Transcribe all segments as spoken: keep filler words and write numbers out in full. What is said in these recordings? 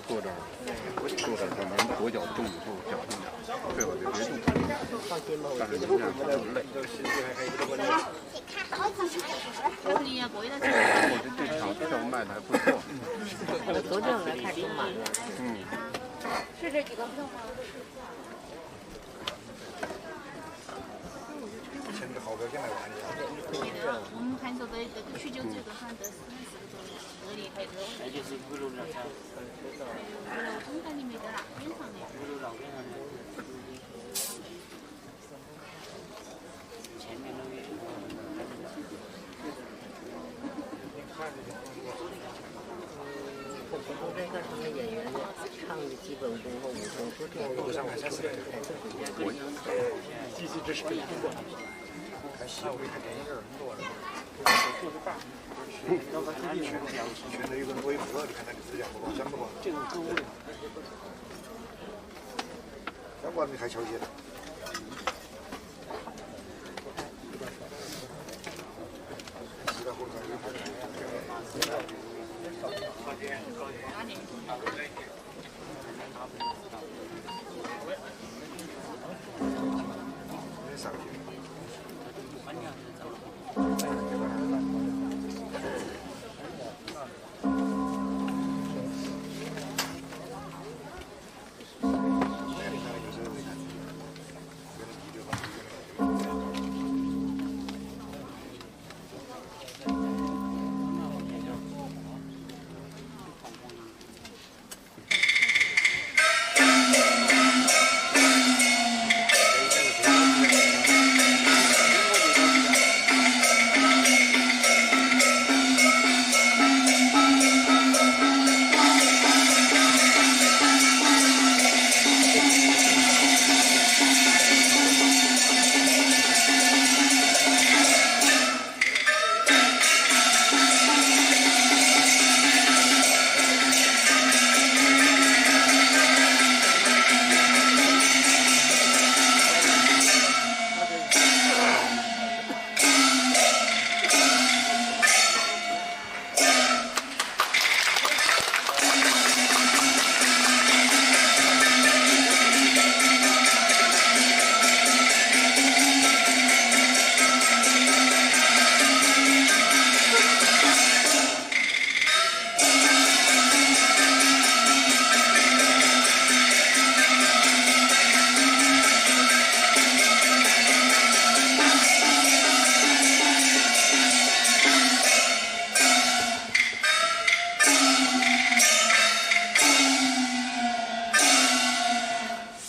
做点儿，做点儿，等您左脚动以后，脚动点儿，最好就别动。放心吧，我觉得不会累。我这这场票卖的还不错。我昨天来看挺满的。嗯。是这几个票吗？ 那个，我们看这个，这个去就这个算得四十个多，合理还是？那就是一路上，我看你没得哪边上的。一路上边上的。前面那个。 我在看他们演员的唱的基本功和武功，昨天我看戏，我没看电影儿，你给我说。群里有个微博，你看他的思想不光，真不光。这种歌舞。 相关的还调解。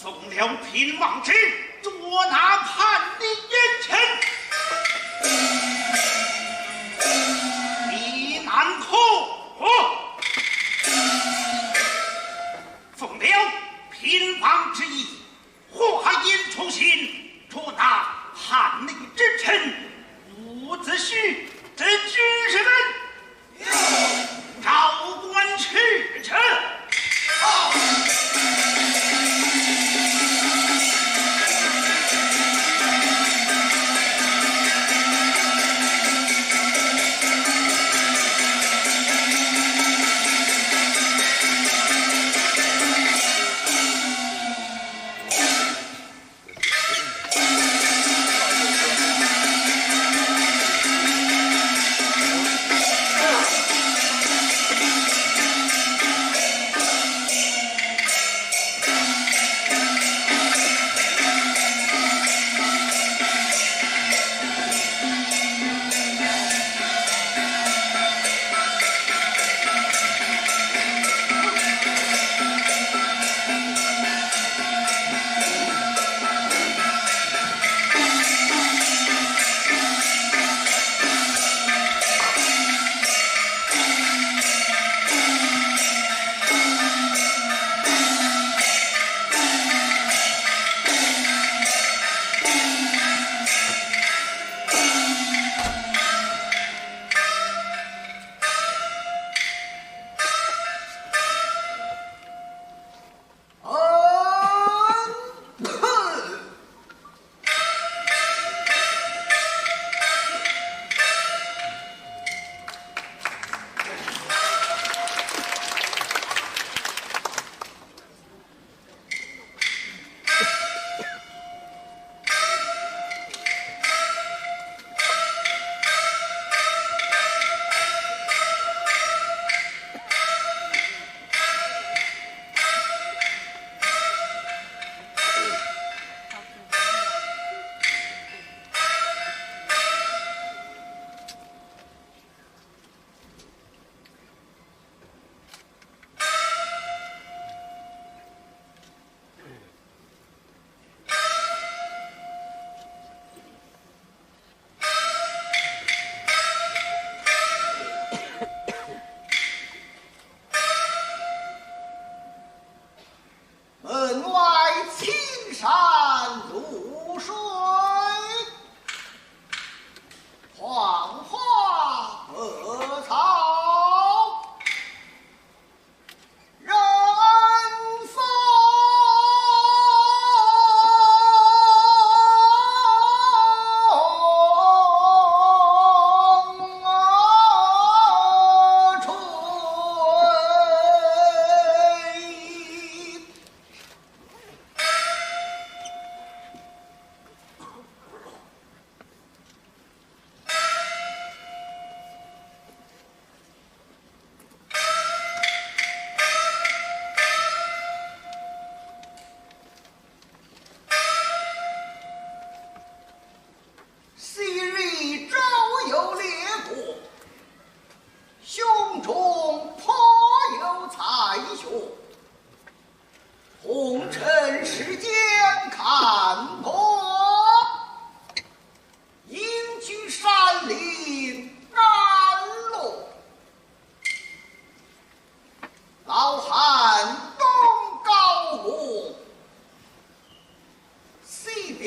奉了平王旨，捉拿叛逆奸臣，李南柯。奉了平王之意， 火眼初现，捉拿叛逆之臣，伍子胥等几十人，有。饶官处置。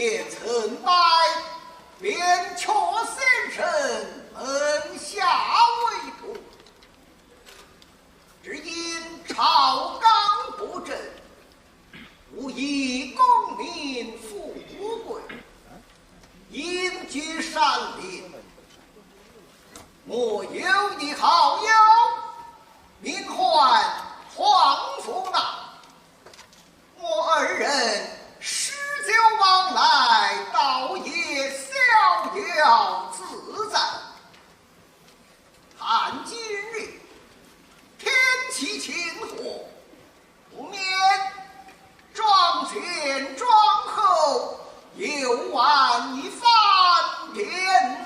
也曾拜扁鹊仙人门下为徒，只因朝纲不正，无以功名富贵，隐居山林。我有一好友，名唤黄福啊。 我二人时就往来，倒也逍遥自在。但今日天气晴和，不免妆前妆后，游玩一番便了。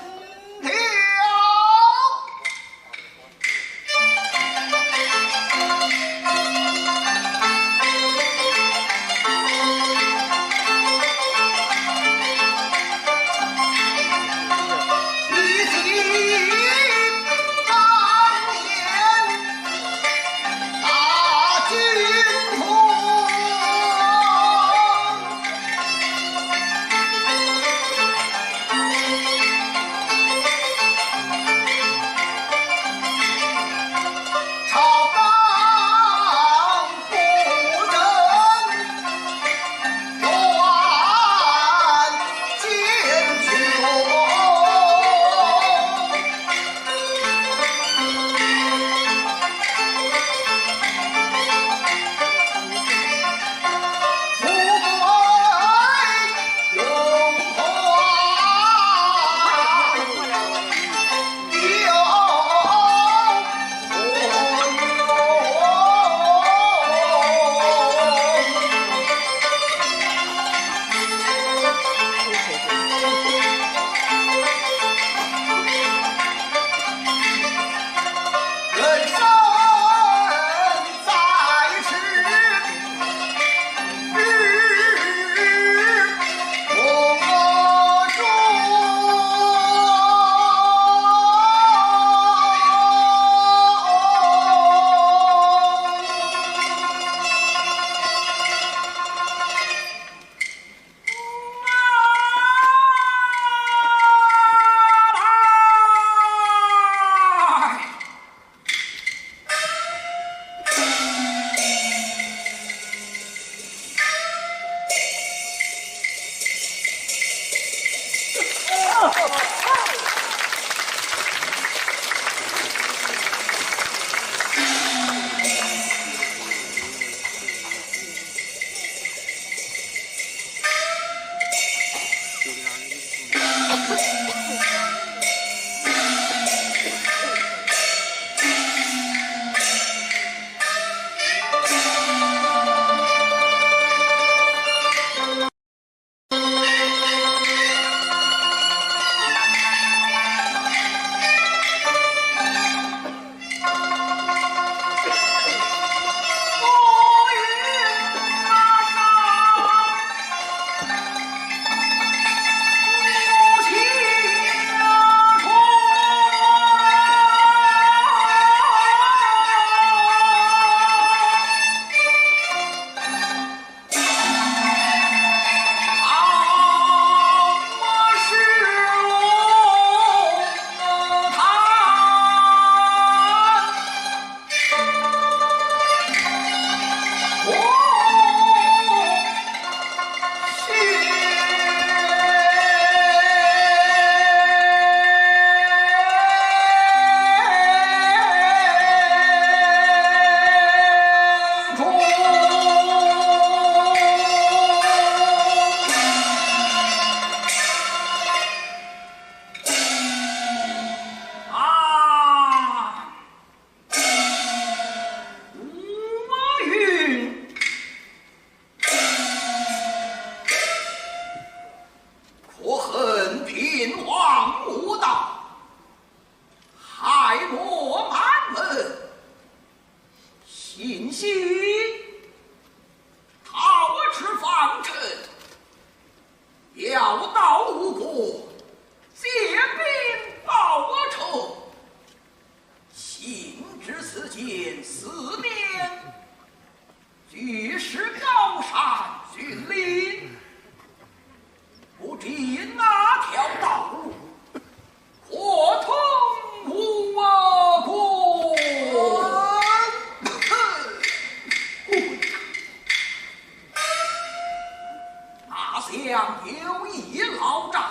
将有一老丈，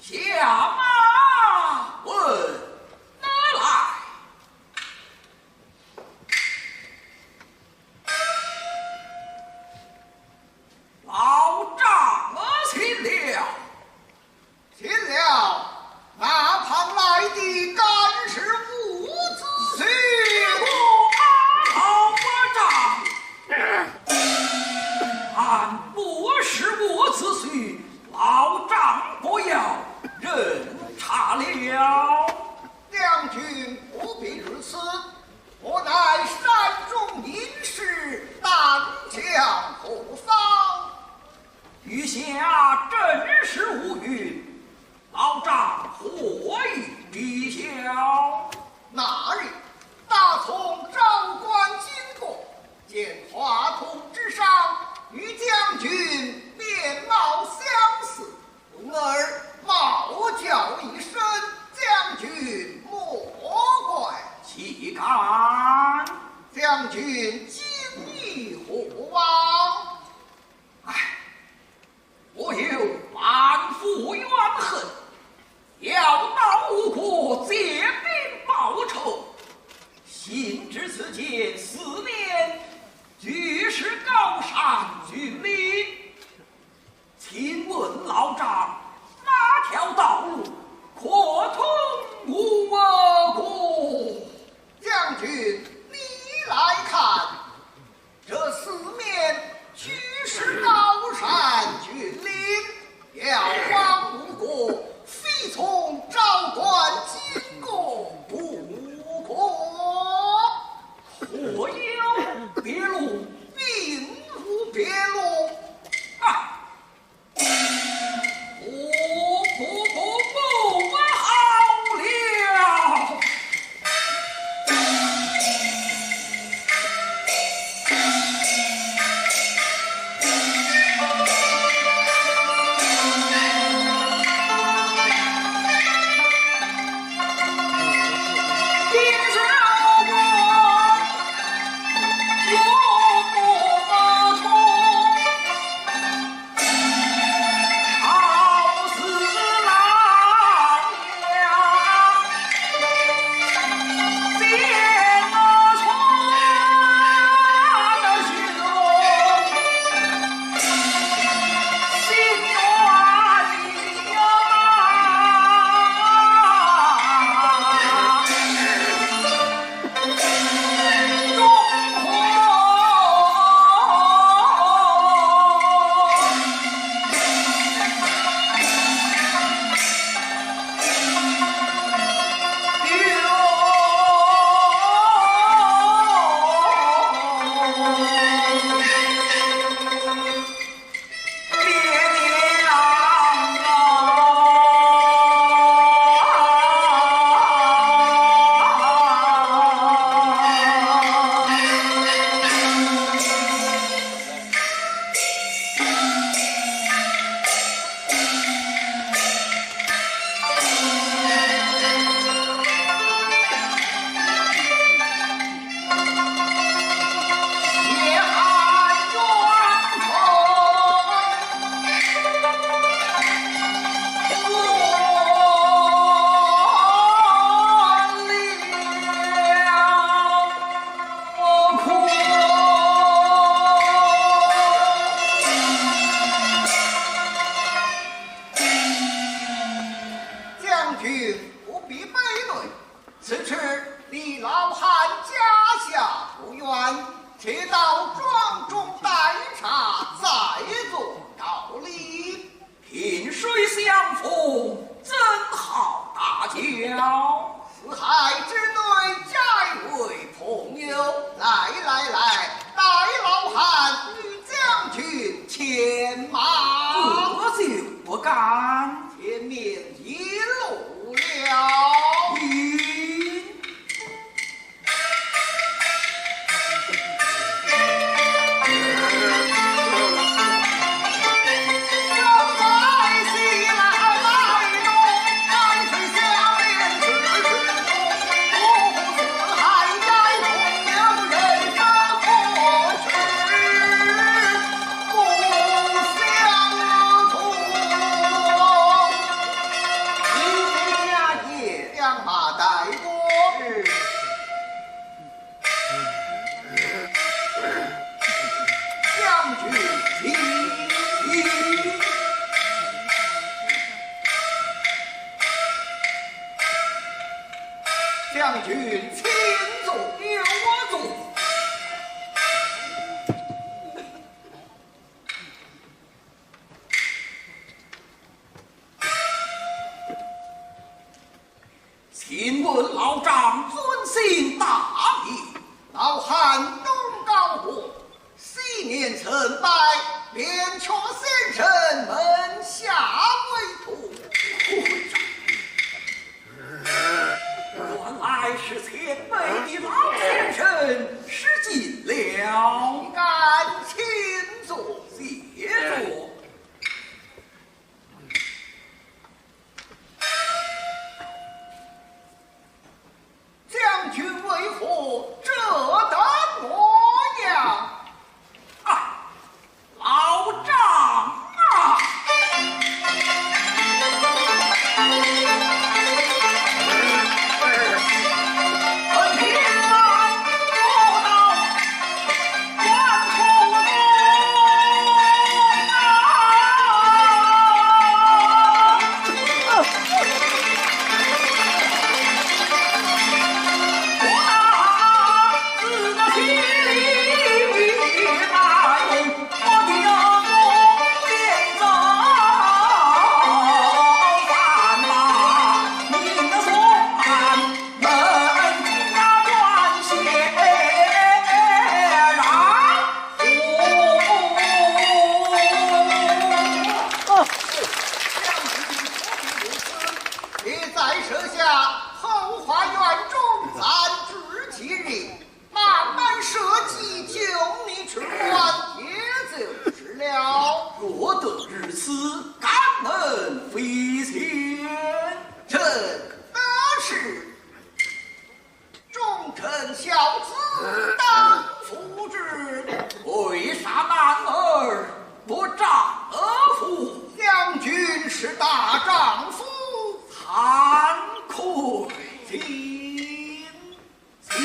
下马问来。 老丈，请了。请了。那旁来的敢是伍子胥？老丈，俺不是伍子胥，老丈不要认差了。将军不必如此， 我乃山中名士，当江湖嫂。余下正是无云，老丈何以知晓？那日打从昭关经过，见华亭之上，与将军面貌相似， 故而冒叫一声，将军莫怪。岂敢？将军今意何往？唉，我有满腹怨恨，要到吴国借兵报仇。兴知此间四面俱是高山峻岭， 请问老丈，哪条道路可通吴国？将军，你来看，这四面俱是高山峻岭，要往吴国，非从昭关经过不可。可有别路？并无别路。啊， 不不不不，不好了！将军不必悲泪，此次离老汉家下不远，且到庄中待茶，再作道理。萍水相逢，真好大轿。 四海之内皆为朋友，来来来，带老汉与将军牵马。我就不敢。前面引路了。嗯。老丈尊姓大名？老汉东皋王，昔年曾拜扁鹊仙人门下为徒。原来是前辈的老先生失敬了，请坐。谢坐。 将军为何这等模样？啊，老丈啊！你在设下后花园中暂居几日，慢慢设计，救你出关，也就是了。若得如此，敢问飞仙？这个是 忠臣孝子当户之，为啥男儿不丈夫？将军是大丈夫，惭愧。请，请。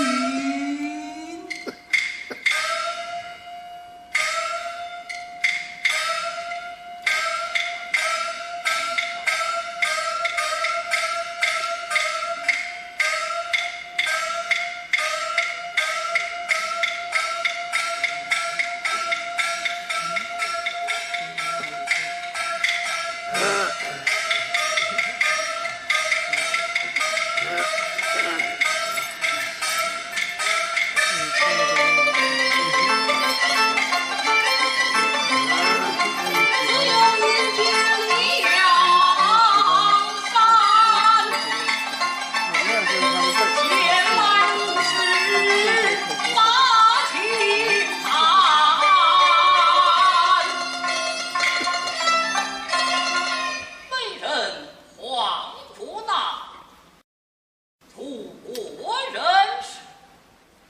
楚国人士，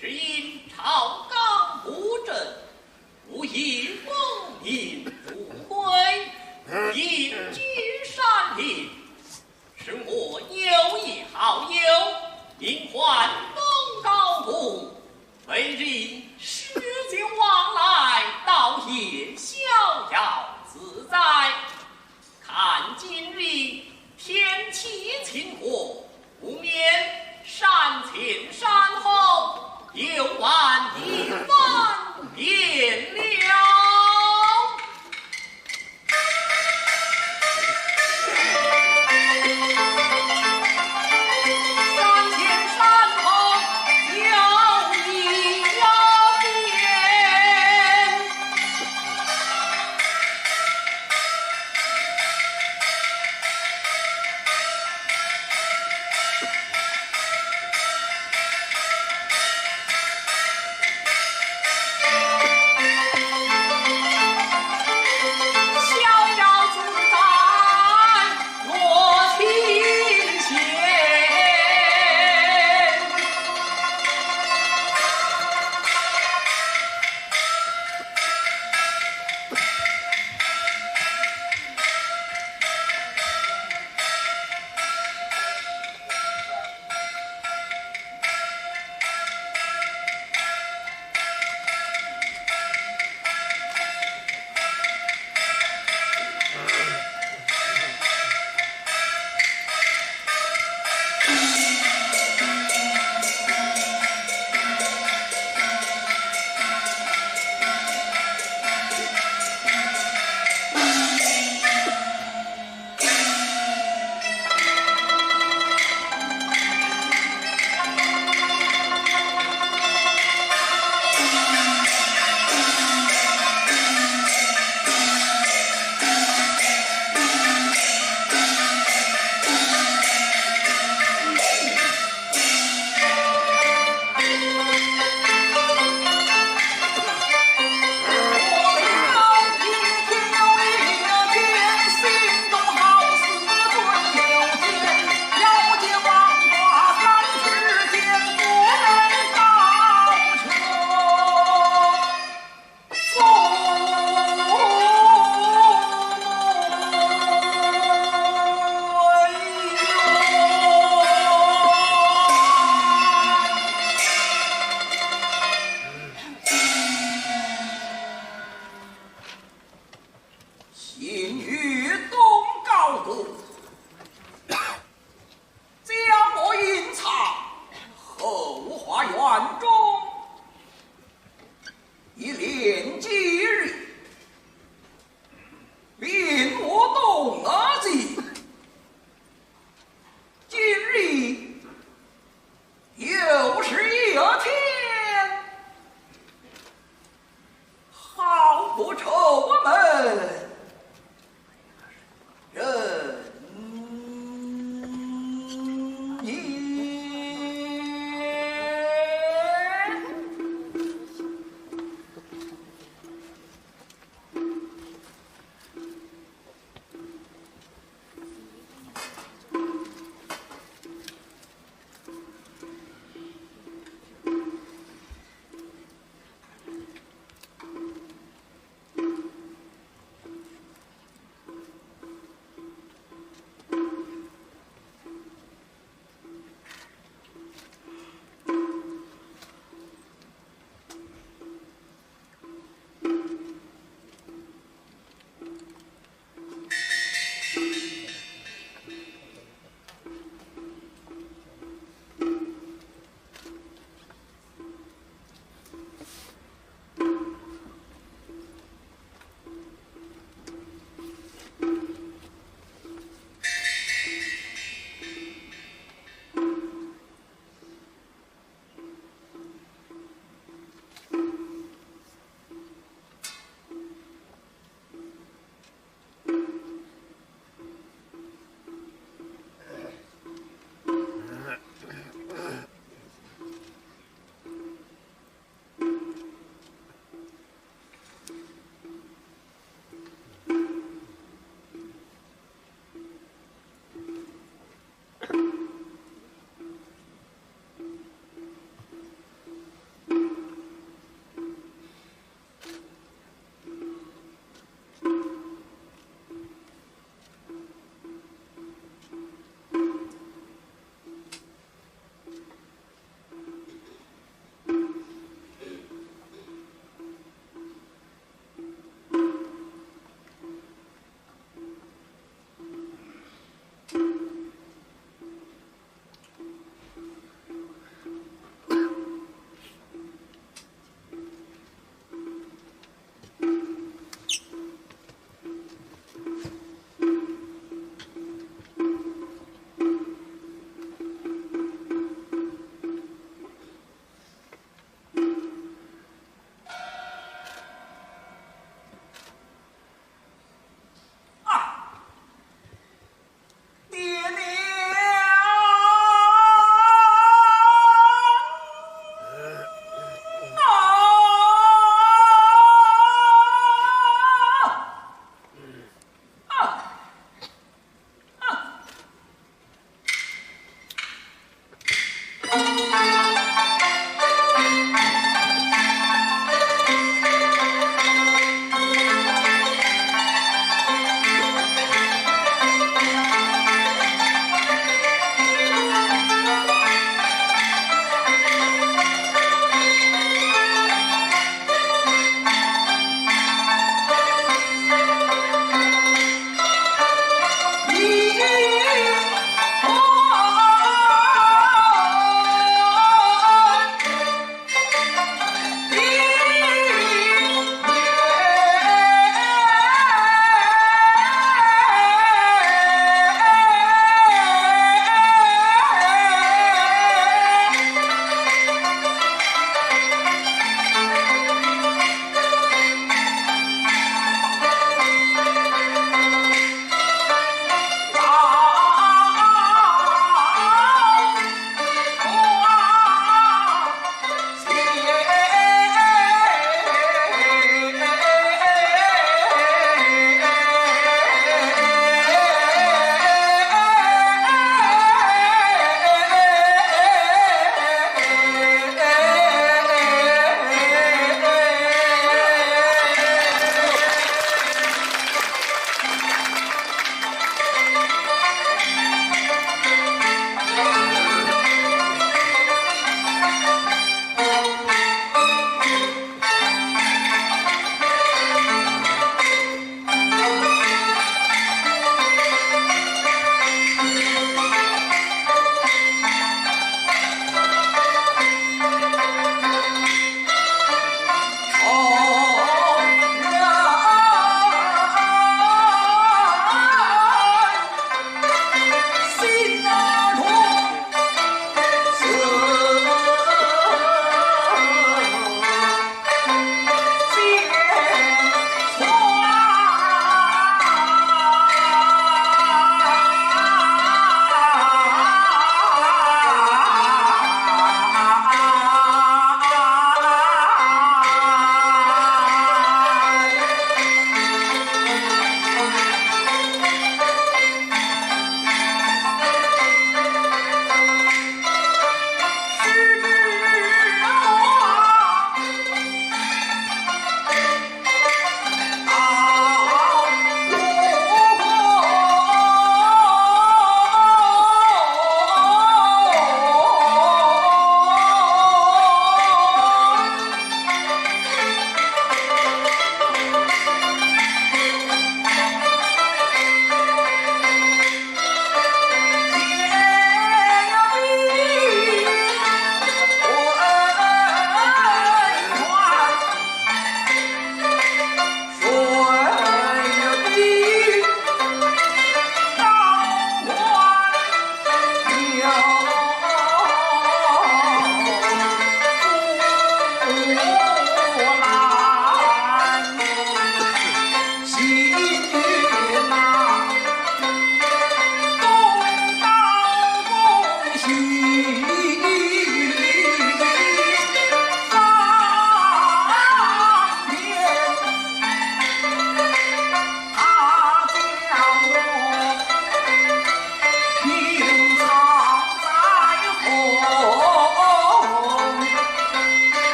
只因朝纲不正，无以功名富贵，隐居山林，使我有一好友，名唤东皋王，每日诗酒往来，倒也逍遥自在。 看今日天气晴和，不免山前山后游玩一番便了。山前山后游一游遍。今与东皋公，将我隐藏后花园中一连几日，命我东皋公。今日又是一天，好不愁我们人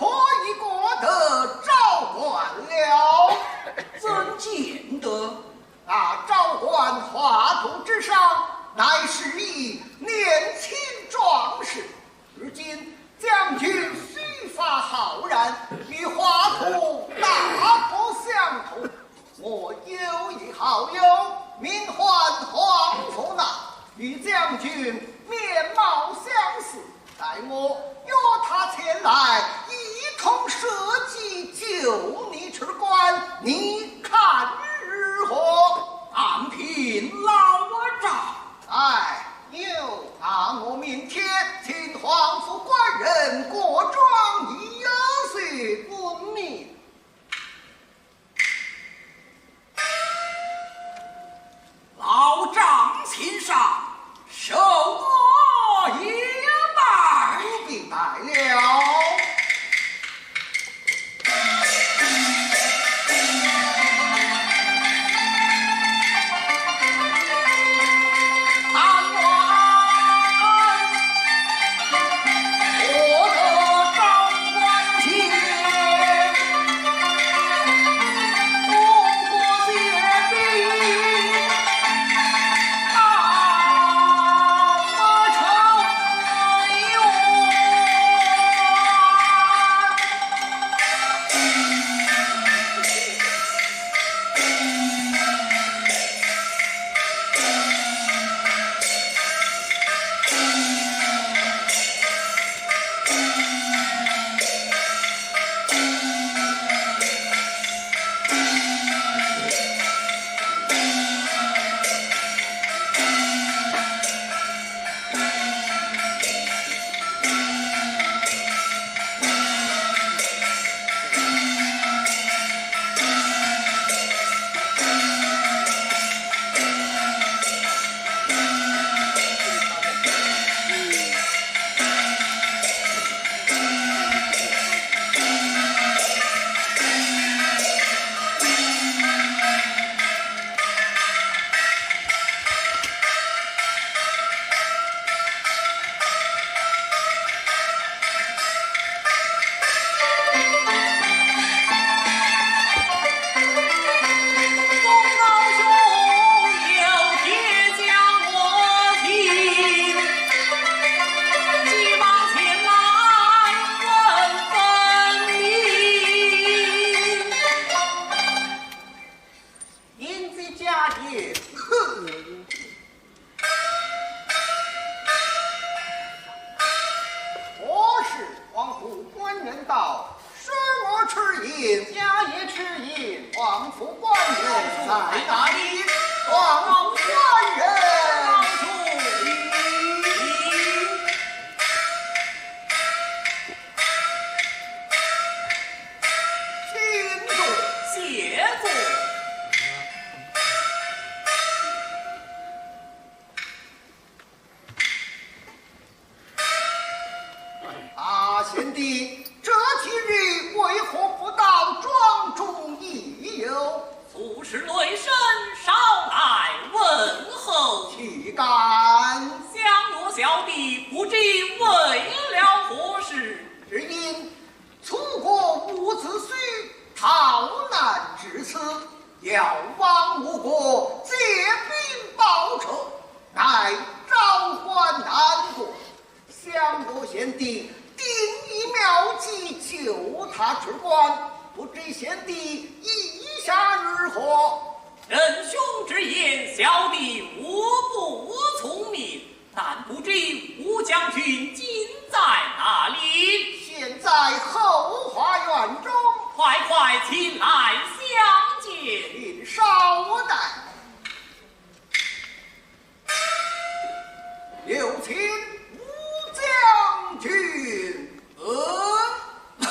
可以过得昭关了。怎见得？那昭关华图之上，乃是一年轻壮士。如今将军须发浩然，与华图大不相同。 我有一好友，名唤黄福南，与将军面貌相似，待我约他前来，一同设计救你出关，你看如何？但凭老丈。哎，有，那我明天请黄府官人过庄，以示功名。 老丈请上，受我一拜。不必拜了。银子加银。何事黄府官人到，说我吃银，家也吃银，黄府官人在哪里？黄府官人。请坐。谢坐。 啊，贤弟，这几日为何不到庄中一游？父是累身少来问候。岂敢？想我小弟不知为了何事。只因 楚国伍子胥逃难至此，遥望吴国借兵报仇，乃昭关难过。想我贤弟定以妙计救他出关，不知贤弟意下如何？仁兄之言，小弟无不从命。 但不知吴将军今在哪里？现在后花园中。快快请来相见。请稍待。有请吴将军。呃，哼。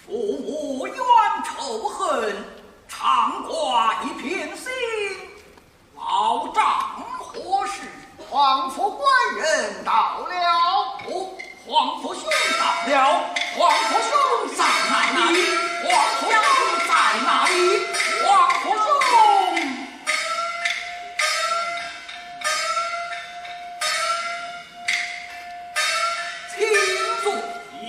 父母冤仇恨，常挂一片心。老丈何事？黄府官人到了。哦，黄府兄到了。皇甫兄在哪里？皇甫兄在哪里？皇甫兄，请坐。请。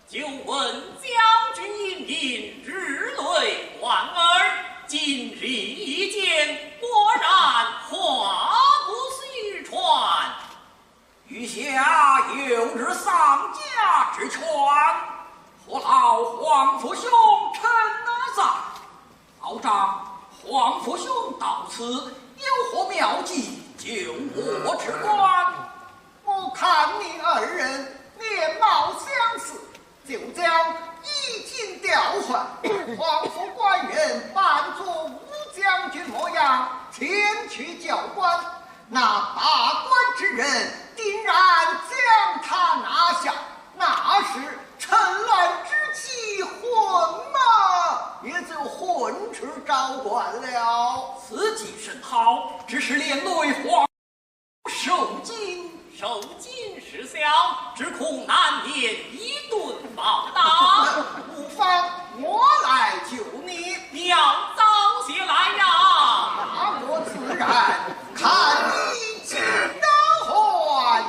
久闻将军英名，日累望耳。今日一见，果然话不虚传。 余下有日丧家之权，何劳皇甫兄撑伞？保丈皇甫兄到此，有何妙计，救我之关？我看你二人面貌相似， 就将衣锦调换，皇甫官人扮作武将军模样前去叫官，那把关之人定然将他拿下，那时趁乱之际混嘛，也就混出招官了。此计甚好，只是连累皇 受惊。受惊事小，只恐难免一顿暴打。无妨，我来救你。你要早些来呀。那我自然，看你几多还。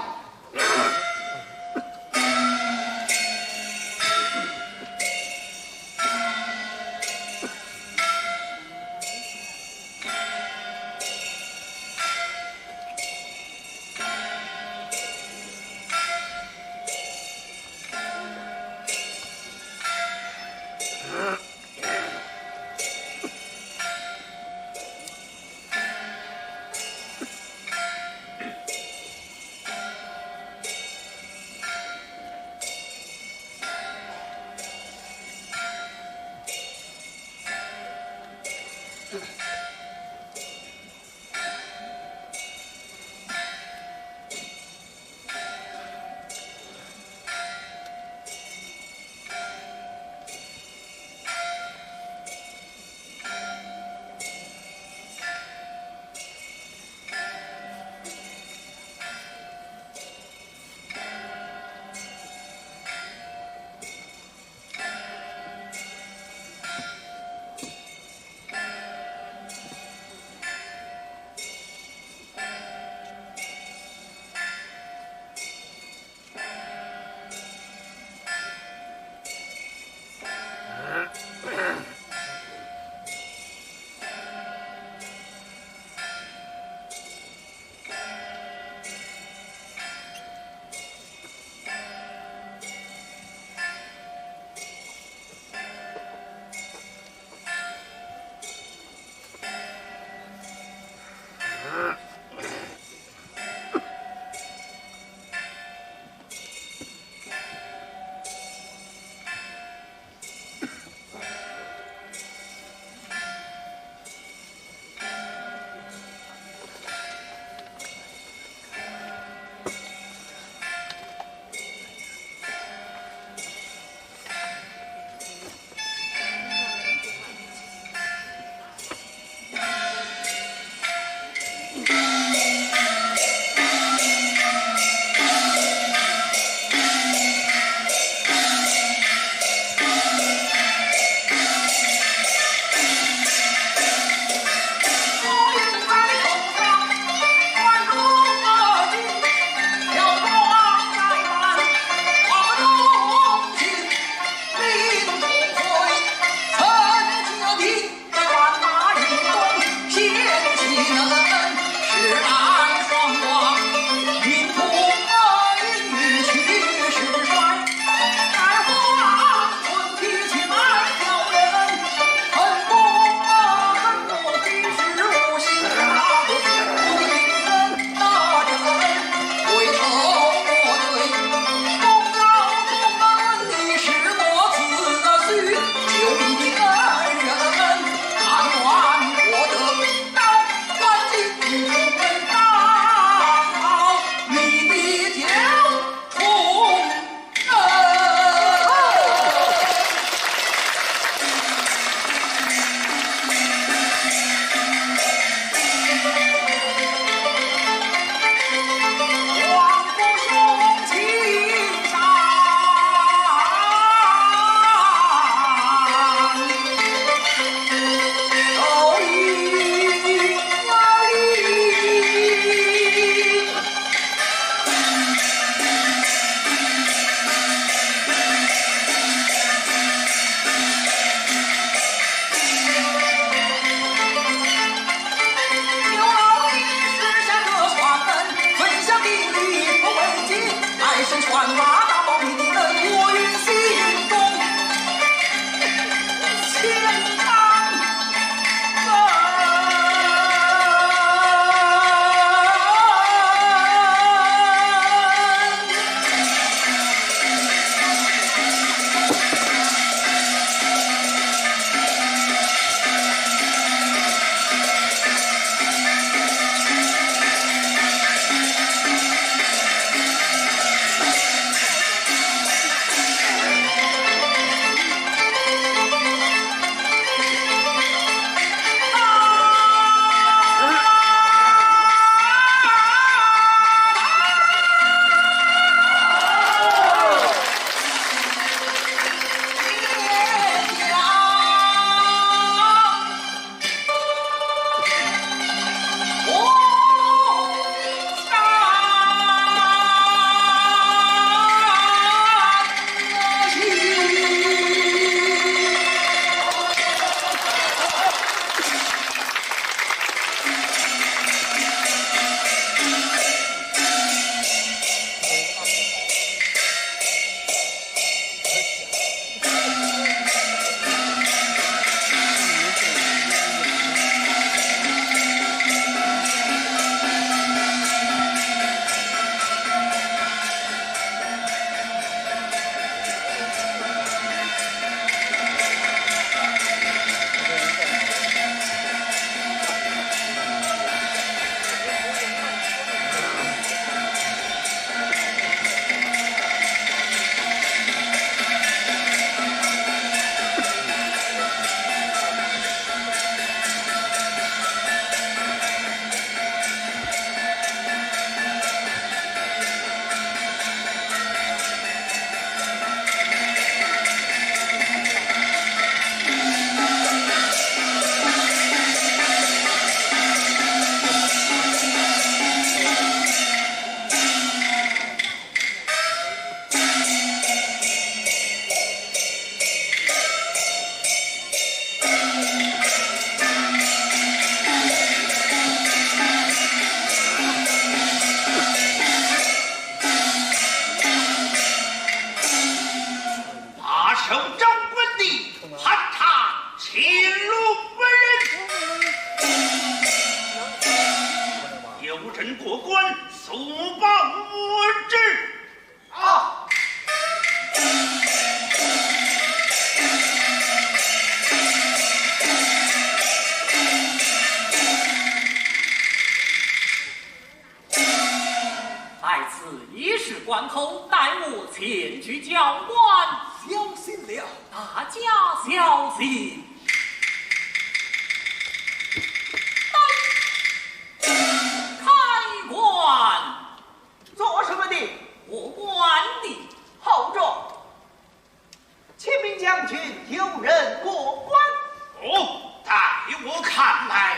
我看来，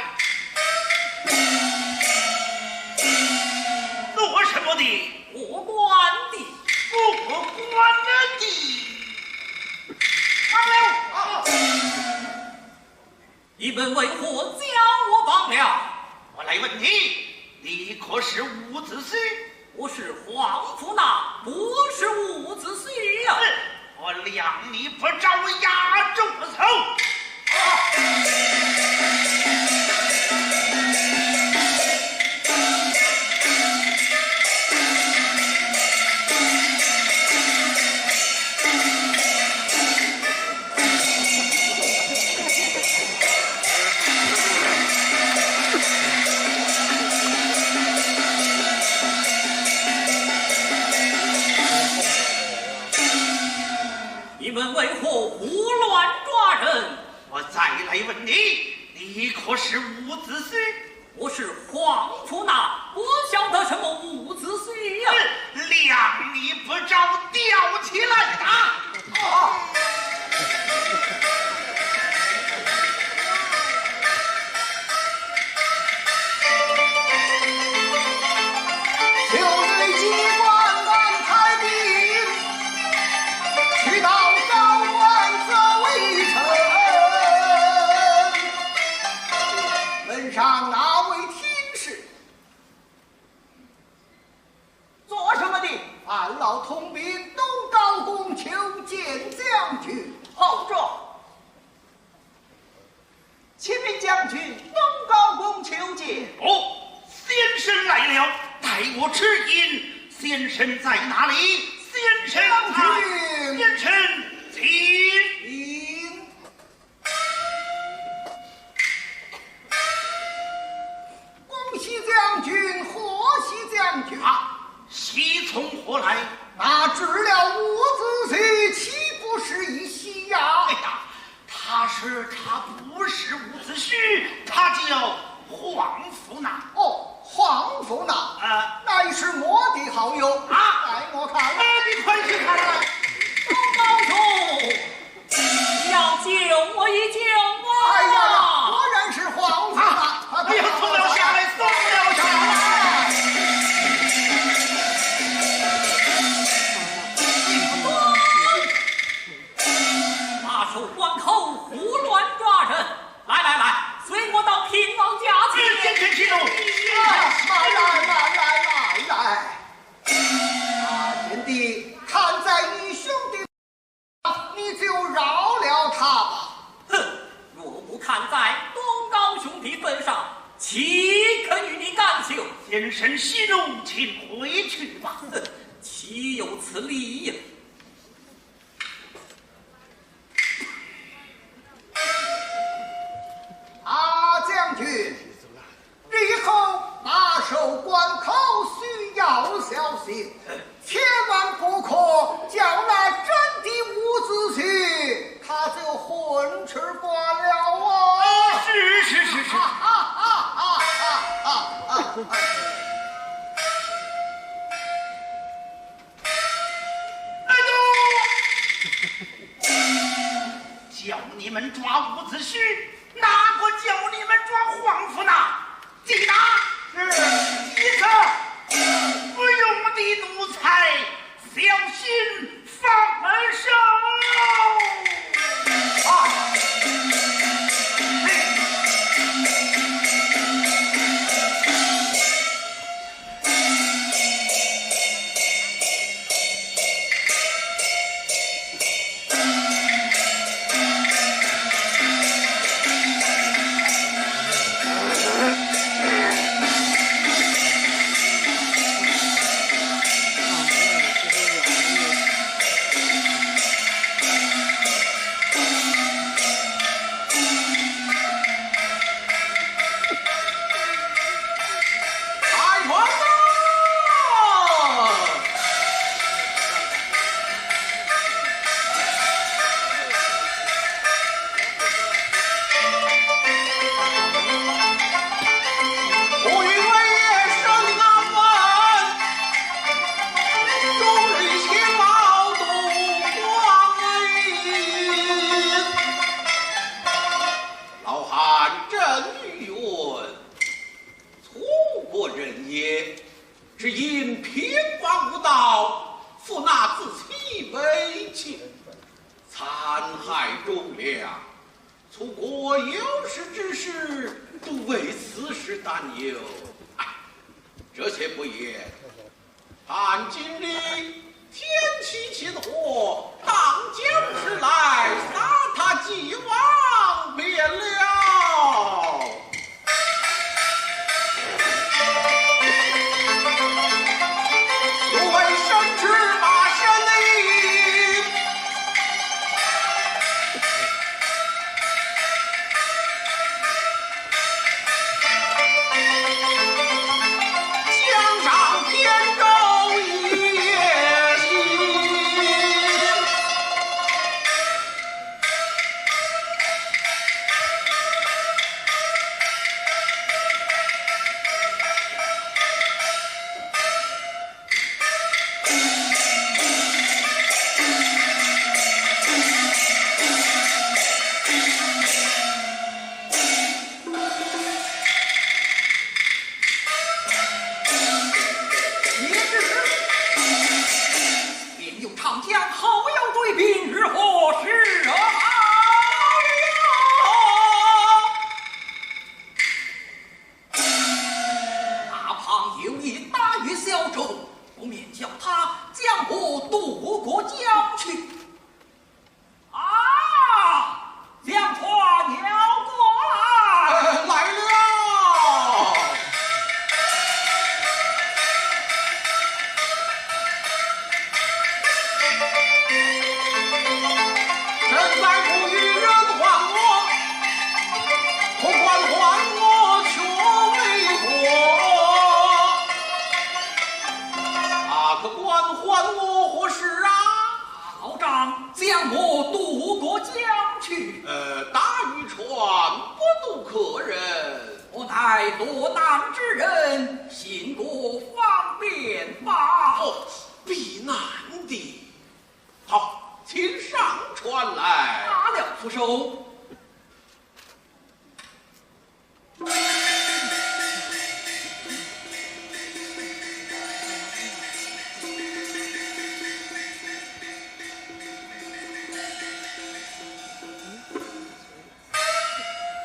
做什么的？过关的。过关的。放了。啊！你们为何将我绑了？我来问你，你可是伍子胥？ 我是皇甫驰，不是伍子胥呀。哼，我量你不着，压住手。你们为何胡乱抓人？我再来问你，你可是伍子胥？ 我是皇甫驰，我晓得什么伍子胥呀？哼，量你不着，吊起来打。哦。就对机关安排的，去到高官奏一声。 问上哪位听事？做什么的？烦劳通禀东皋宫求见将军。候着。启禀将军，东皋宫求见。哦，先生来了，待我去迎。先生在哪里？先生在。将军。先生，请。请。 恭喜将军，贺喜将军。啊，喜从何来？那治了伍子胥，岂不是一喜呀？哎呀，他说他不是伍子胥，他叫皇甫驰。哦，皇甫驰。啊。乃是我的好友。啊。待我看。哎，你快去看来。东皋兄， 要救我一救啊！哎呀呀，果然是皇甫驰啊！啊，哎呀，松了下来，松了下来！把守关口，胡乱抓人！来来来，随我到平王驾前。哎，先生息怒。啊，慢来，慢来，慢来！啊，贤弟，看在义兄的 你就饶了他吧。哼，若不看在东皋兄的份上，岂肯与你甘休？先生息怒，请回去吧。哼，岂有此理呀！啊，将军， 日后把守关口需要小心，千万不可叫那真的伍子胥，他就混吃惯了啊！是，是，是，是。哈哈哈哈哈哈！只因平王无道，父那子妻为妾，残害忠良。楚国有事之事，都为此事担忧。哎，这些不言， 看今日天气晴和，当将之来，杀他祭王便了。有位圣旨马先令， 江上天州一夜行。明日，便用长江后腰追兵，如何是好？ 那旁有一大鱼小舟，不免叫他将我渡过江去。啊，将船摇过来。呃，来了。 身在不与人还我，可管还我却为何？啊，可管还我何事啊？老丈，将我渡过江去。呃，大渔船不渡客人。我乃落难之人，行过方便吧。哦，避难的。 好，请上船来。罢了，扶手。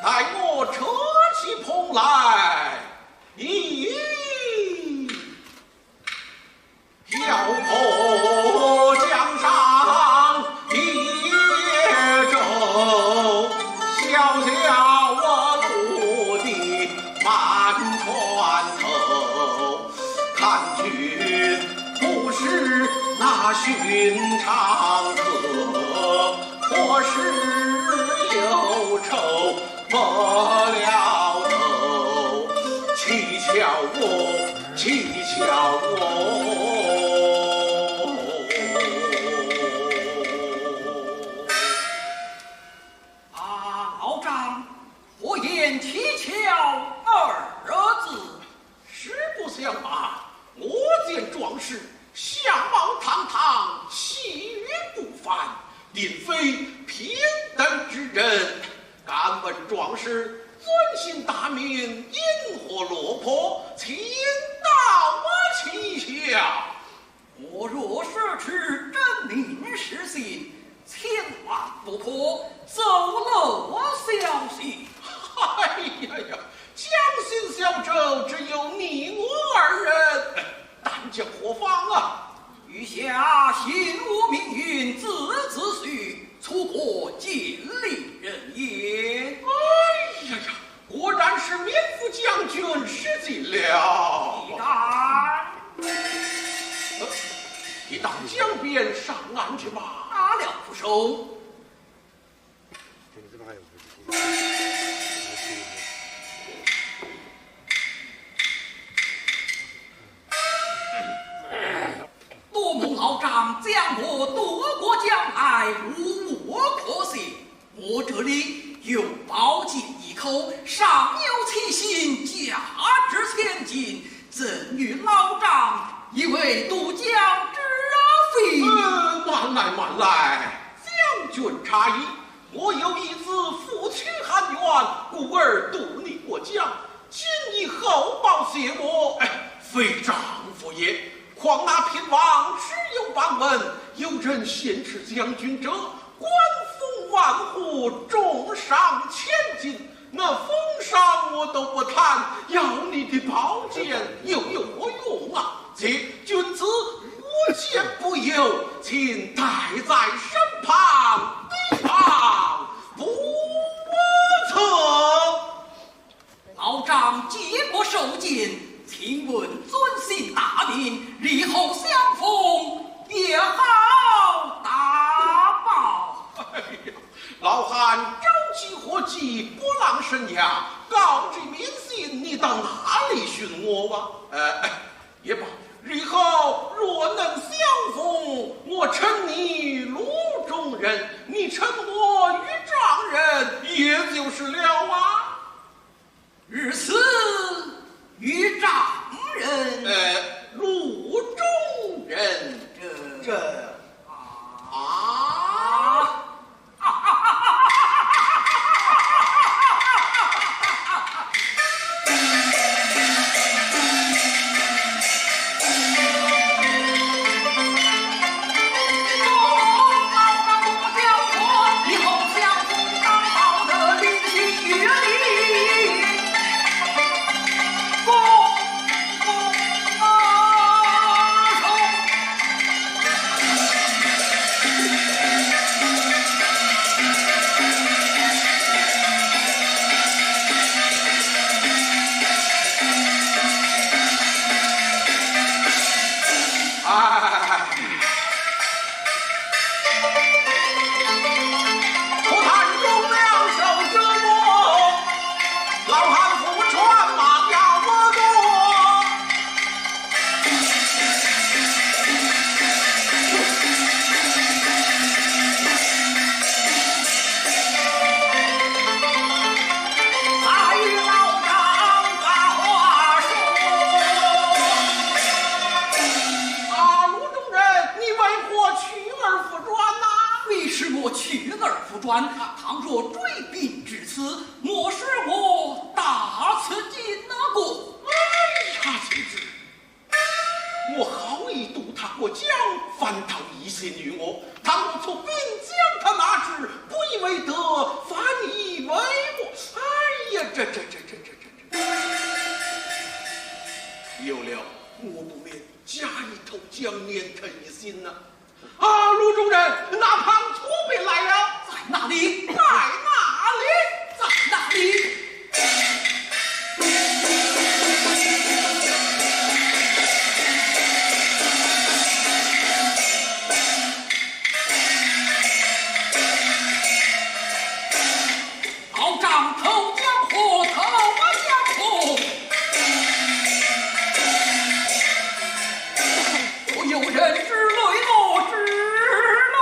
待我扯起篷来，咦， 漂泊江上一舟，小小我渡的满船头，看君不是那寻常客，何事忧愁没了头，乞巧我 乞巧我。啊，老丈，何言乞巧二字？实不相瞒，我见壮士相貌堂堂，气宇不凡，并非平等之人。 敢问壮士尊姓大名，因何落魄，请道我其下。我若说出真名实姓，千万不可走漏消息。哎呀呀，江心小舟只有你我二人， 但求何方啊？余下姓吴名云，字子胥，楚国建利人也。哎呀呀，果然是糜夫将军失敬了。你敢？呃，你到江边上岸去吧。罢了，扶手。 多蒙老丈将我渡过江来，无我可写。我这里有宝剑一口，上有七星，价值千金， 赠与老丈以为渡江之费。呃，慢来，慢来，将军差矣。我有一子父亲含冤，故而渡你过江。今你厚报谢我，哎，非丈夫那平王只有半文，有人先吃将军者，官封万户，重赏千金。那封赏我都不谈，要你的宝剑又有何用啊？且君子无剑不入，请带在身旁，提防不测。 老丈见过受剑，请问尊姓大名，日后相逢，有何大报？哎呀，老汉朝气火急，不浪生涯，高枝面信，你到哪里寻我啊？呃，也罢，日后若能相逢，我称你炉中人，你称我余丈人，也就是了啊。 如此，余丈人。呃，炉中人。这，这，啊。啊。哎，不谈忠良守节目，老汉虎穿马要我过。还有老丈把话说。啊，炉中人，你为何去而复转呐？为什么去而复转？倘若追兵至此，莫使我大吃金那个。哎呀，贤侄，我好意度他过江，反倒疑心于我。倘若出兵将他拿住，不以为德，反以为我。哎呀，这这这这这这这。有了，我不免加一头，将面疼一心呐。 啊，炉中人，那旁土匪来了。在哪里？在哪里？在哪里？老丈投江湖，投江湖。 不由人之泪落，之泪落。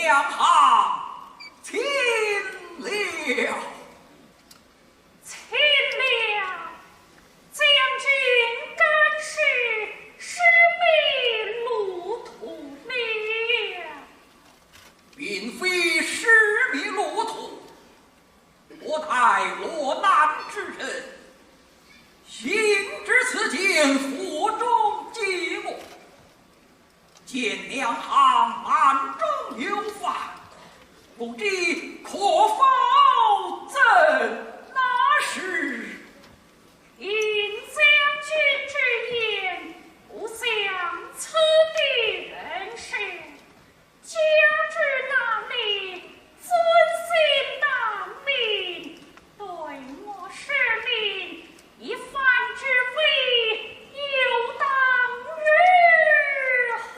两行，请了。请了，将军敢是失迷路途了？并非失迷路途，我乃落难之人，行至此间，腹中饥饿， 见两行满中有饭，不知可否赠那食？应将军之言，不想此地人士，加之那里尊姓大名， 对我失明一番之非，又当如何？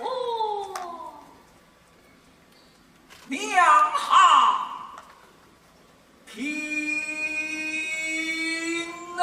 两行，听了。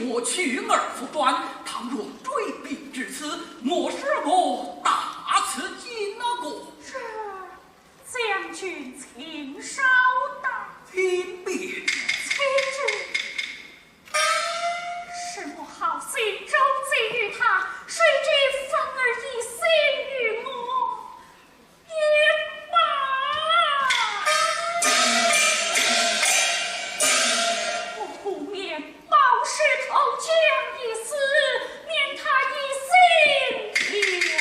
我去而复返，倘若追兵至此，莫使我大吃金那个。这将军请稍等。请便。请住。什么好心周济于他，谁知反而一心于我。 也罢，我不免保释投江一死，免他一心情了。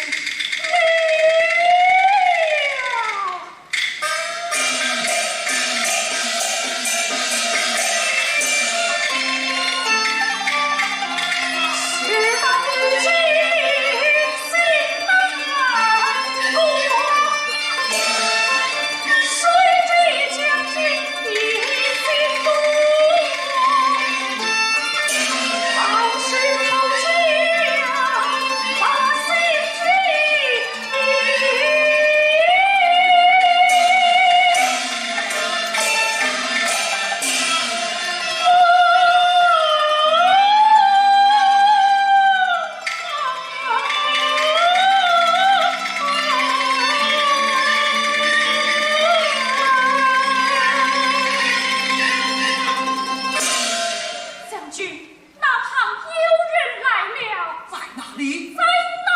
将军， 那旁有人来了。在哪里？在那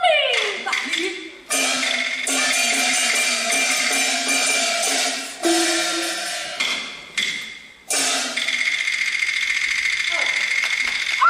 里。哪里？啊！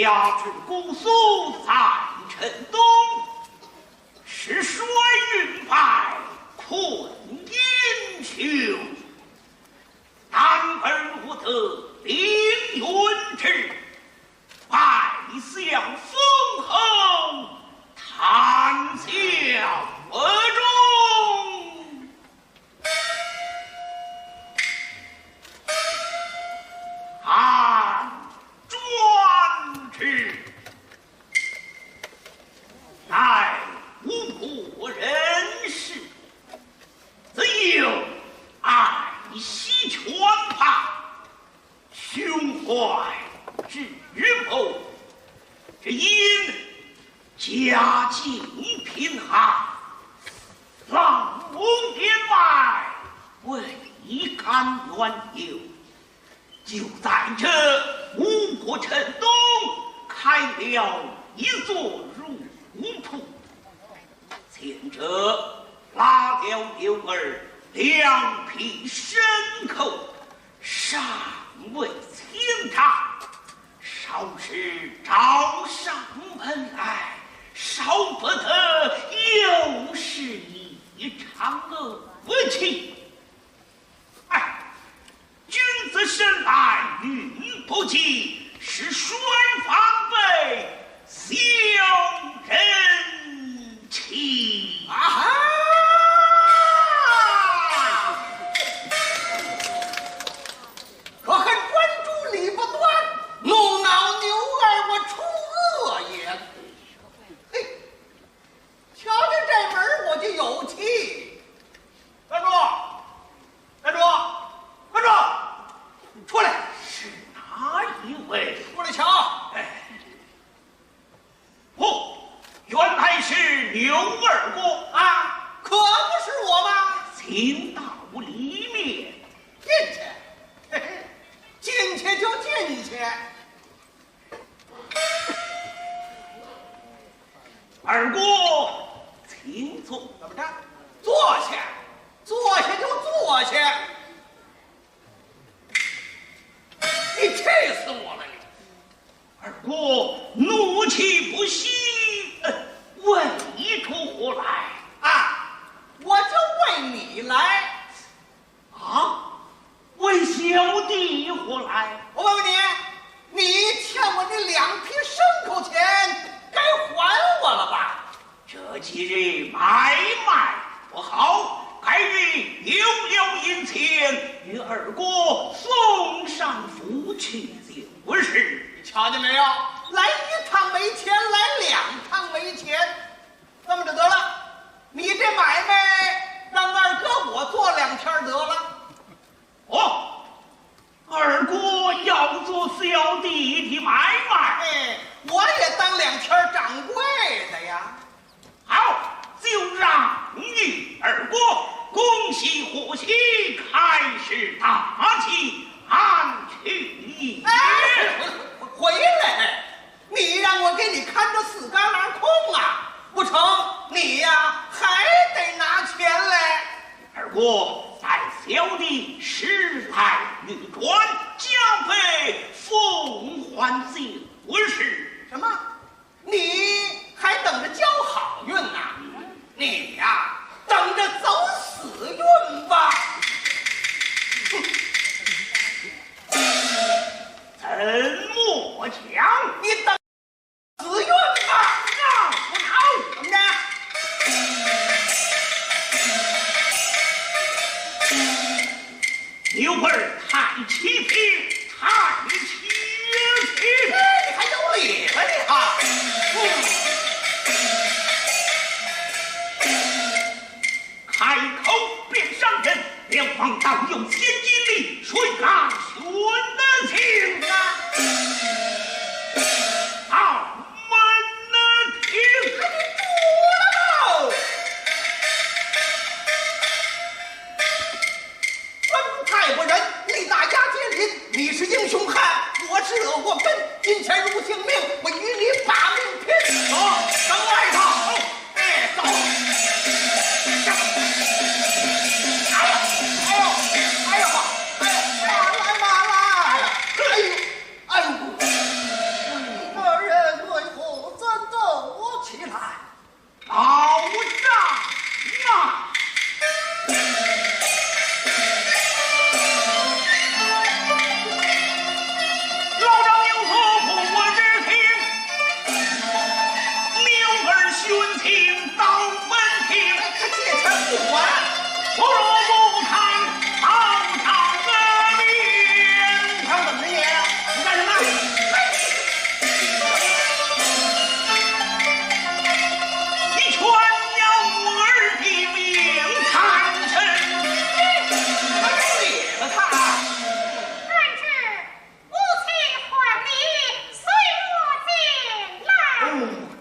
家主姑苏三城东，是水云白困英雄。男儿我得凌云志，拜相封侯，谈笑府中。 看转之，乃吴国人氏，自幼爱惜泉旁，胸怀至博，只因 家境贫寒，老母年迈，未敢远游，就在这吴国城东开了一座儒铺。前者拉了牛儿两匹牲口， 尚未千丈，少时找上门来，少不得又是一场恶气。哎，君子生来语不惊，是谁防备 小人欺。啊哈！可恨专诸理不端，怒恼牛儿我出恶言。嘿，瞧见这门儿我就有气。站住！站住！站住！出来！是哪一位？出来瞧。哎， 哦，原来是牛二哥啊，可不是我吗？请到里面。进去，嘿嘿，进去就进去。二哥，请坐。怎么着？坐下，坐下就坐下。你气死我了你！ 二哥，怒气不息，呃，为何来？啊，我就为你来。啊，为小弟何来？我问问你，你欠我那两匹牲口钱，该还我了吧？ 这几日买卖不好，改日有了银钱，与二哥送上府去就是。你瞧见没有？来一趟没钱，来两趟没钱，这么着得了，你这买卖让二哥我做两天得了。 哦，二哥要做小弟的买卖。哎，我也当两天掌柜的呀。好，就让你二哥恭喜贺喜，开市大吉，安去。哎，回来，你让我给你看着死旮旯空啊？不成，你呀，还得拿钱来。 二哥，待小弟时来运转，交杯奉还就是。什么？你还等着交好运呐？你呀，等着走死运吧！哼，怎么讲？你等 死运吧！那我逃！怎么着？牛儿太欺骗，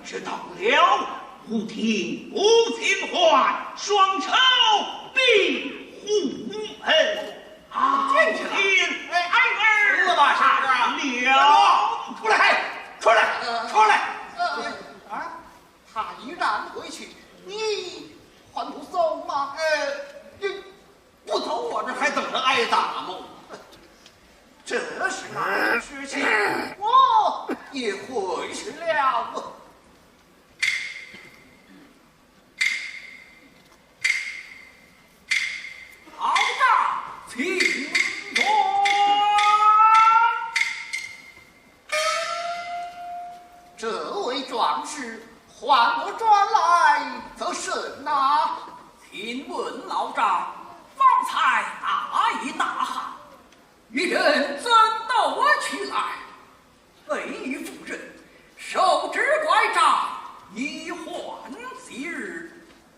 知道了，无听无情还，双仇并无恨。啊，见笑了。哎，孩儿，死了吧，是不是？了。出来，出来，呃，出来。呃，啊，他已然回去，你还不走吗？呃，你 不走，我这还等着挨打吗？这是哪的事情？我也回去了。老丈，请坐。这位壮士唤我转来做甚呐？请问老丈，方才那一大汉， 与人争斗起来，被一妇人手执拐杖，一唤即日。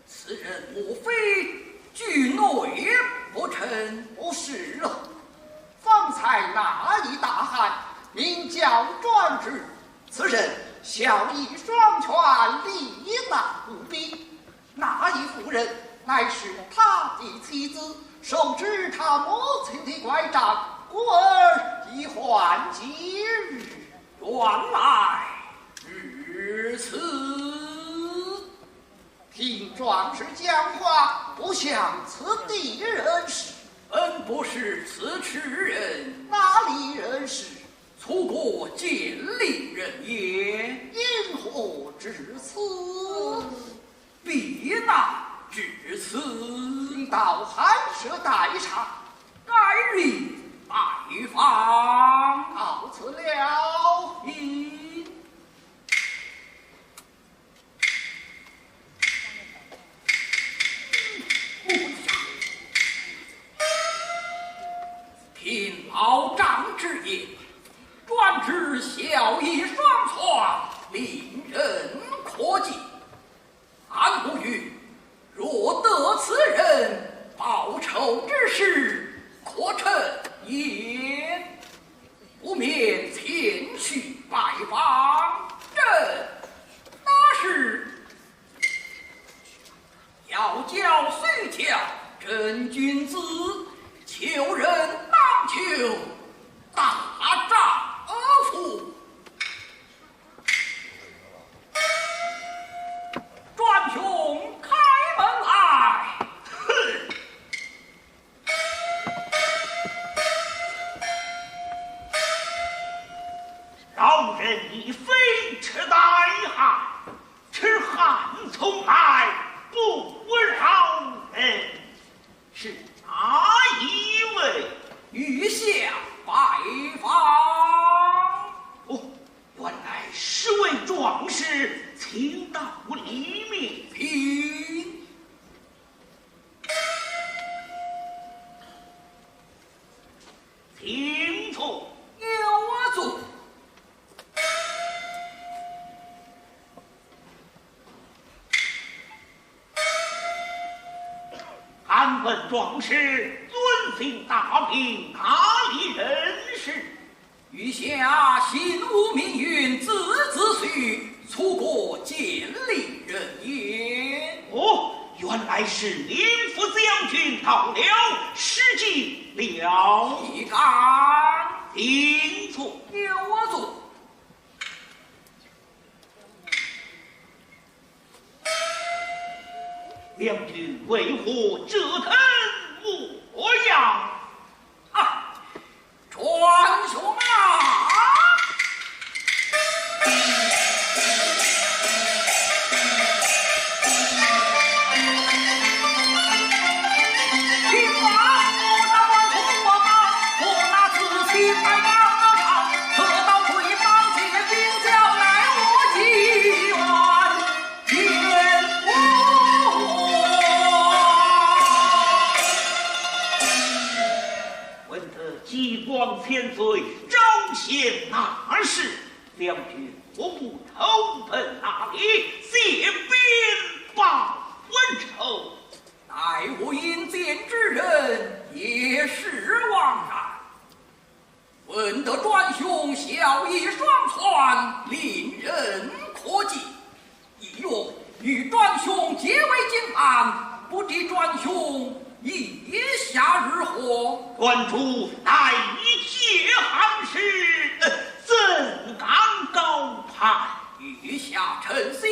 此人莫非惧内不成？不是了，方才那一大汉名叫专诸，此人骁艺双全，力大无比。 那一妇人乃是他的妻子，手执他母亲的拐杖，故而一唤即日。原来如此。听壮士讲话，不像此地人士。本不是此处人。哪里人士？楚国建陵人也。因何至此？ 必难至此。请到寒舍待茶。改礼拜访。告辞了。嗯。听老丈之言，专诸骁艺双全，令人可敬。 俺不语，若得此人报仇之时，可成也。不免前去拜访。正那时，窈窕淑女，真君子，求人当求，大丈夫。 专兄开门来。哼！老人已非赤带汉，赤汉从来不饶人。 是哪一位？余下拜访。哦，原来是位壮士，请到里面。请。请坐。有座。 敢问壮士尊姓大名，哪里人士？余下姓吴名云，字子胥，楚国建陵人也。哦，原来是令夫将军到了，失敬了。岂敢。请坐。有座。 将军为何遮天模样？啊，专兄啊！ 闻得激光千岁，招贤纳士，将军何不投奔那里，谢边报冤仇？乃我引荐之人，也是枉然。 闻得专兄骁艺双全，令人可关主待解寒时，怎敢高攀？ 御下诚心，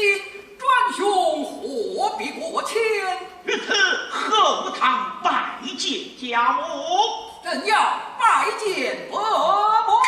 专兄何必过谦？于此后堂拜见家母。正要拜见伯母。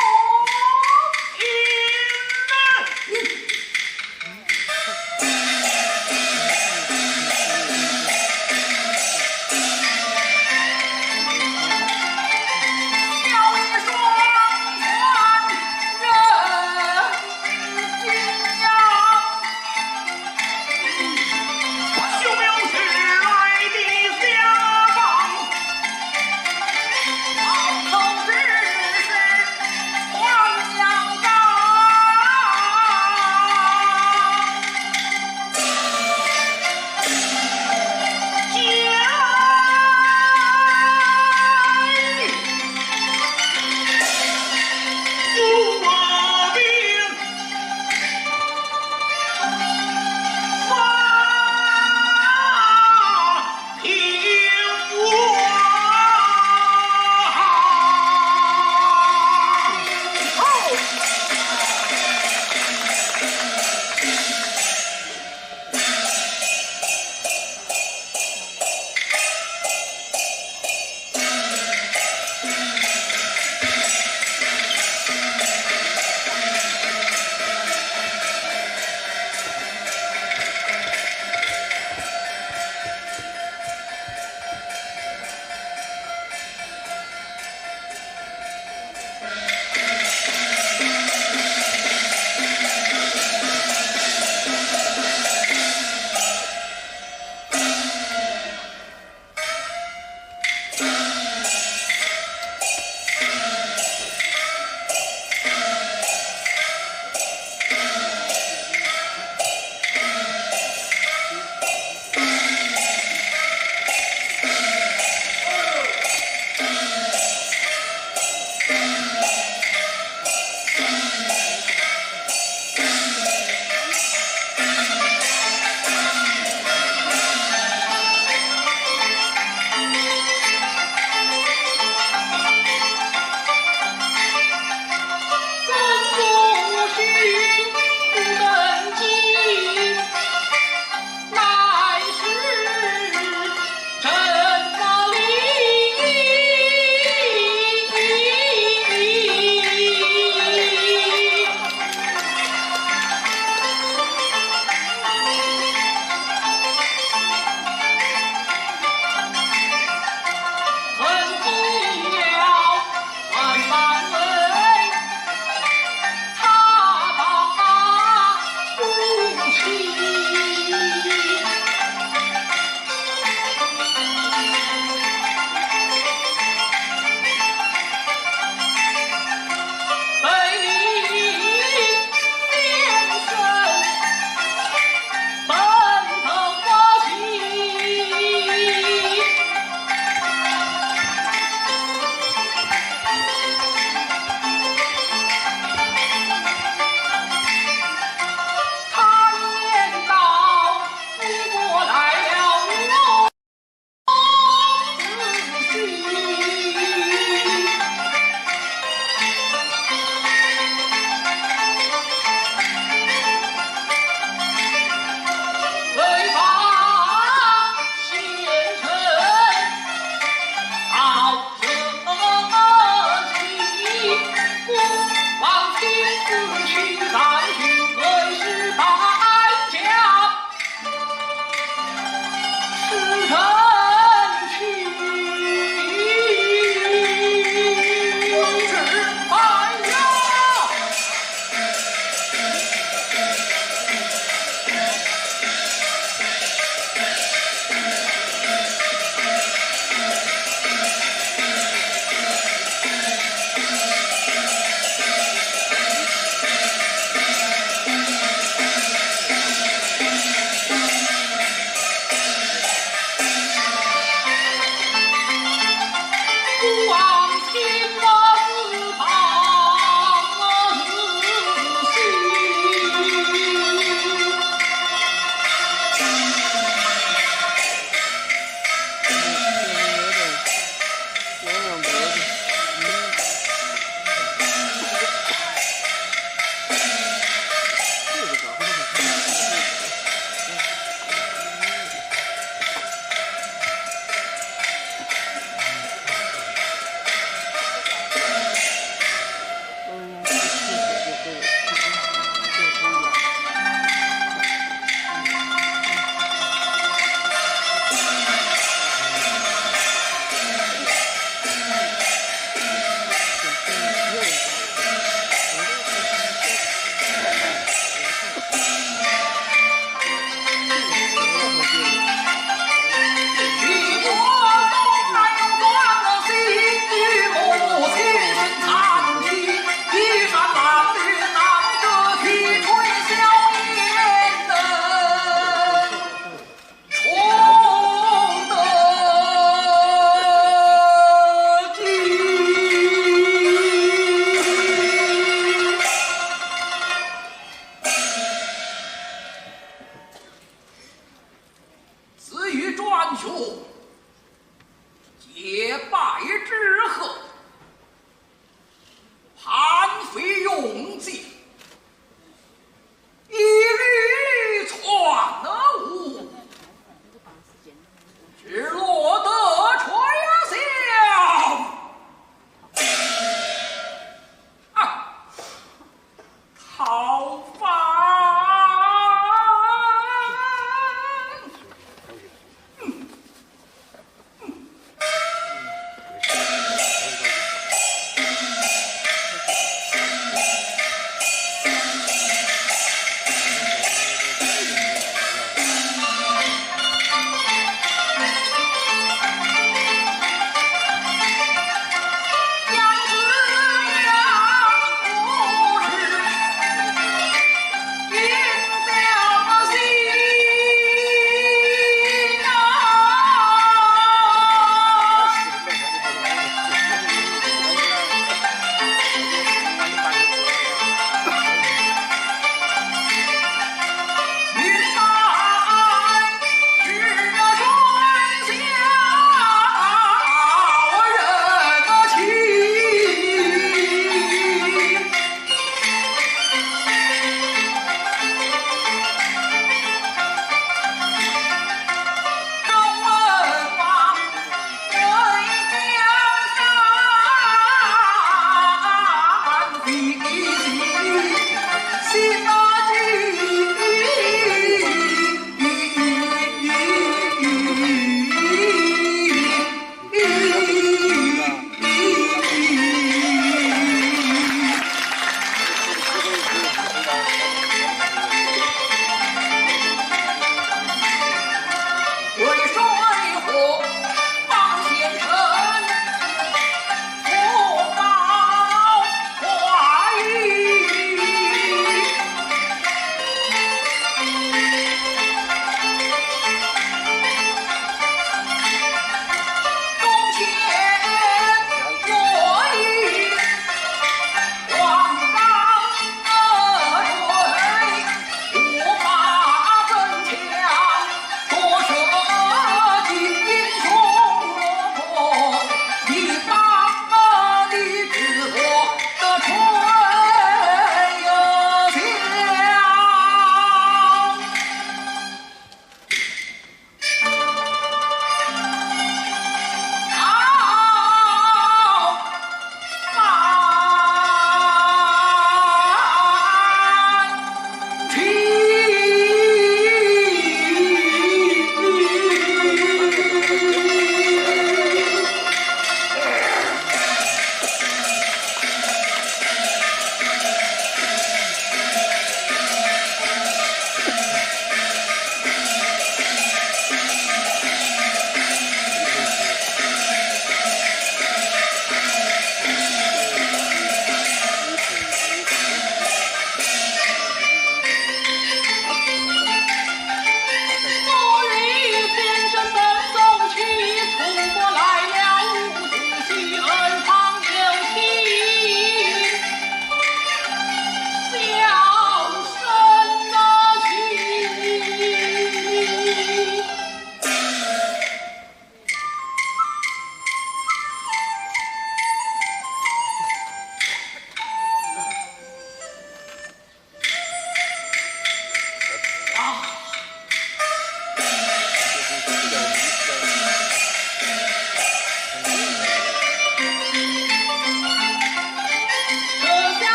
结拜之后，韩非用计，一律全无，只落得传下啊，讨饭。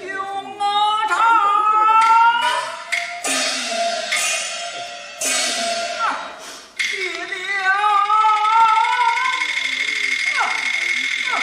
用啊他！啊，爹爹啊！啊，啊。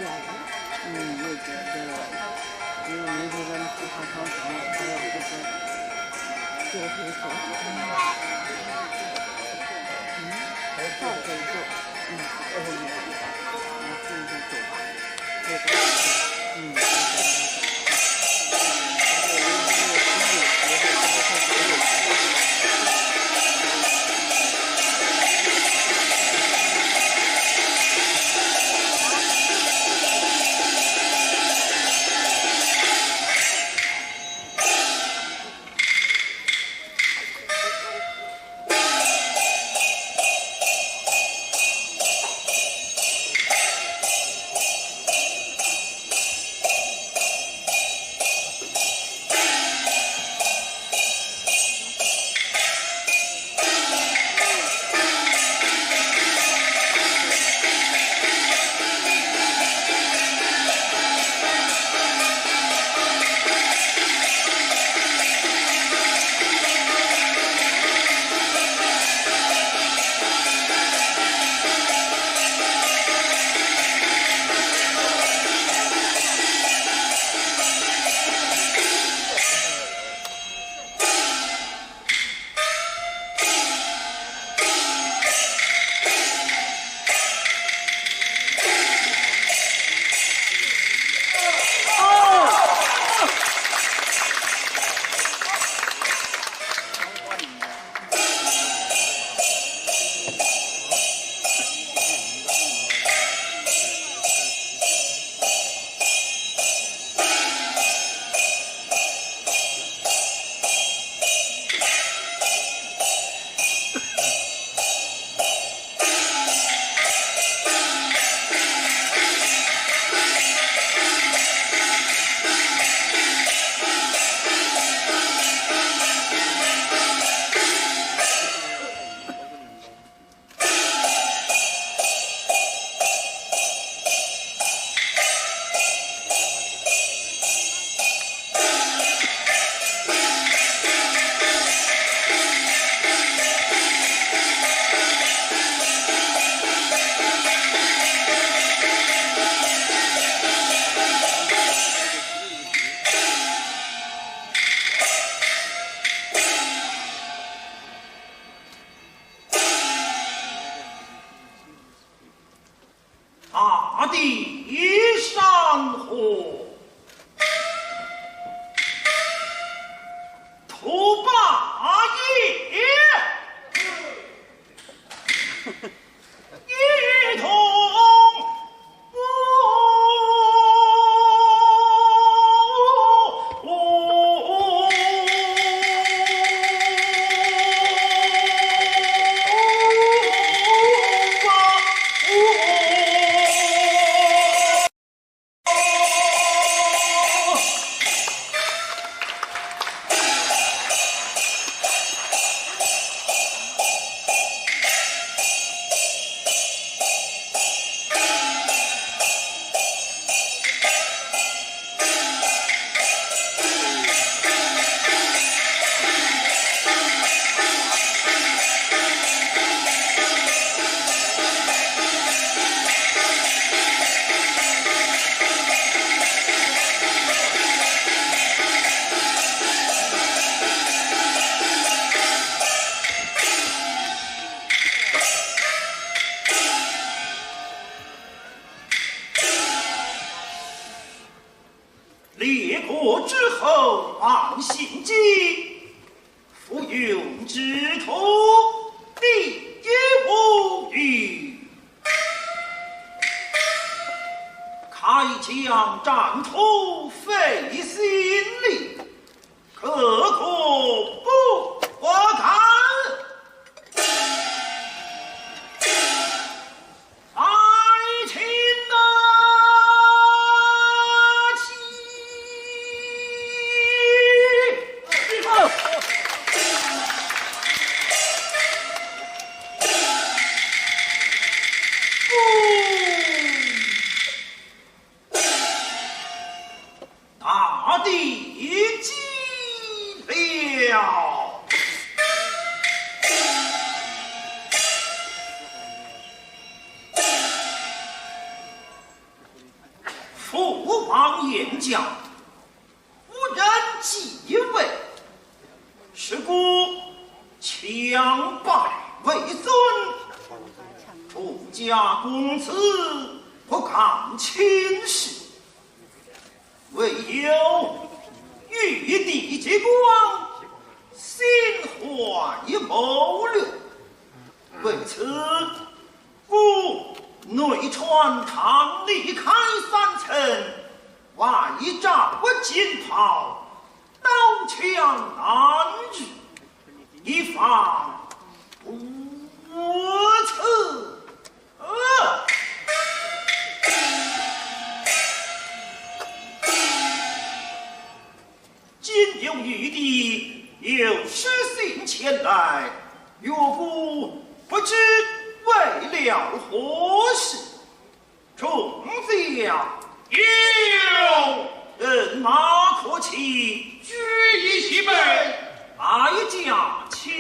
嗯，我觉得，因为明天咱们吃饭烧烤，还有这个，这个很爽。嗯，再走一走，嗯，再走一走，嗯，再走一走，嗯，再走一走。大地山河，土霸也，一同。列国之后，望心计，附庸之徒，第一无余。开疆占土，费心力，刻苦不甘。 爱卿啊！大地既了。父王言教，无人继位，是故强败为尊。朱家公子不敢轻视，唯有玉帝之光，心怀谋略。为此， 故内传唐李开三层，外罩金袍，刀枪难入，以防不测。 今有玉帝有书信前来，岳父不知为了何事。众将有，人马可齐。举一齐备。哀家请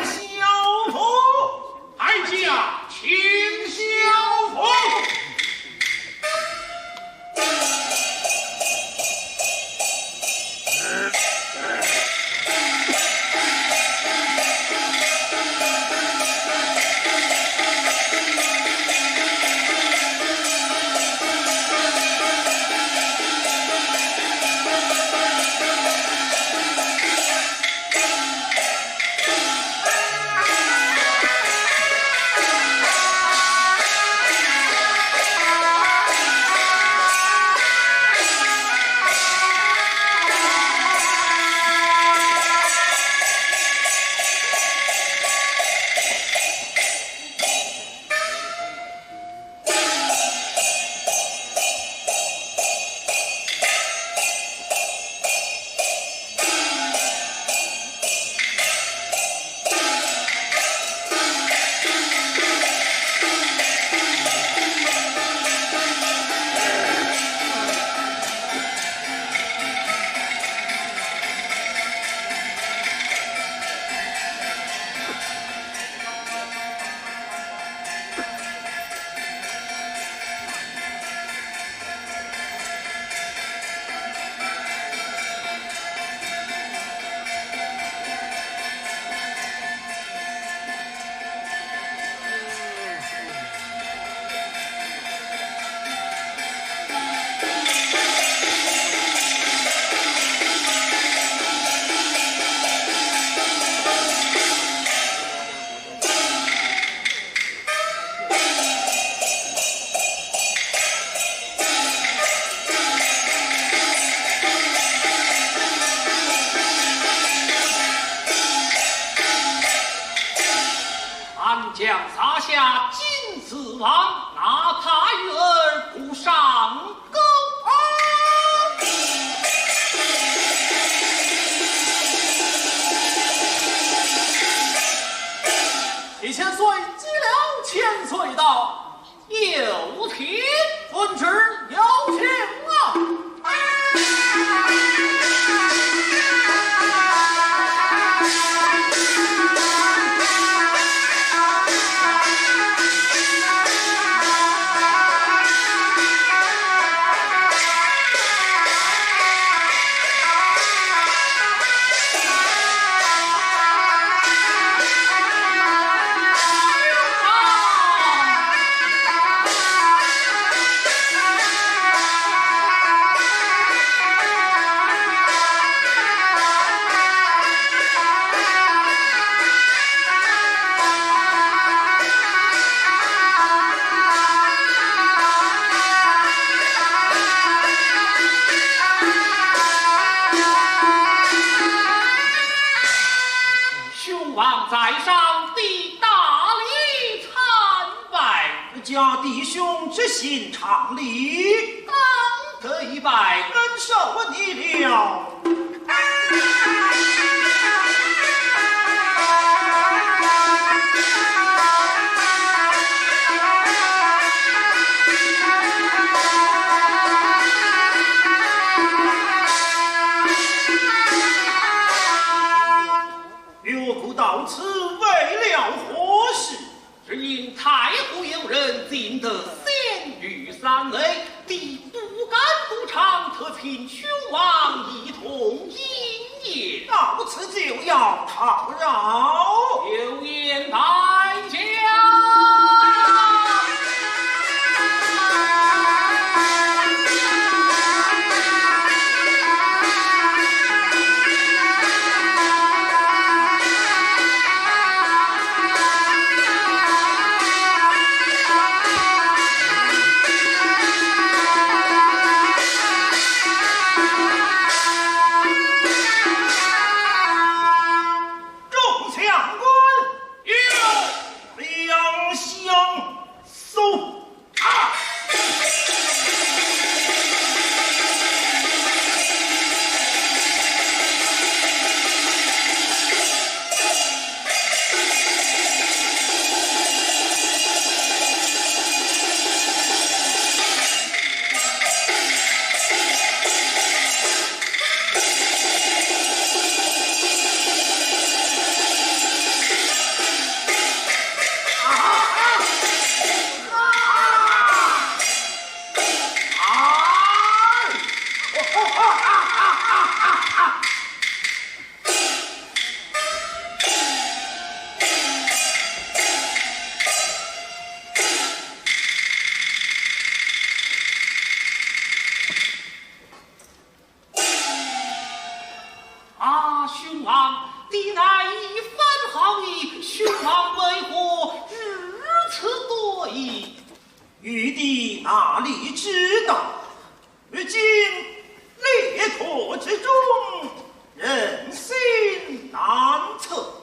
效父。哀家请效父。 长江茶下金子王，哪怕鱼儿不上钩。李千岁接了千岁道。 有请。遵旨，有请啊！兄王在上，弟大礼参拜。家弟兄这心肠里，当得一拜。恩受你了。 岳父到此为了何事？只因太后有人进得仙女山内，弟不敢请兄王一同饮宴。到此就要讨饶。有言待讲。众将官，有。两相送。啊！啊，兄王，你乃一番好意，兄王为何如此多疑？愚弟哪里知道？如今列国之中，人心难测，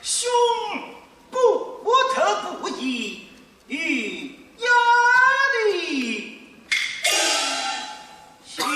兄不得不以 与压力休怪。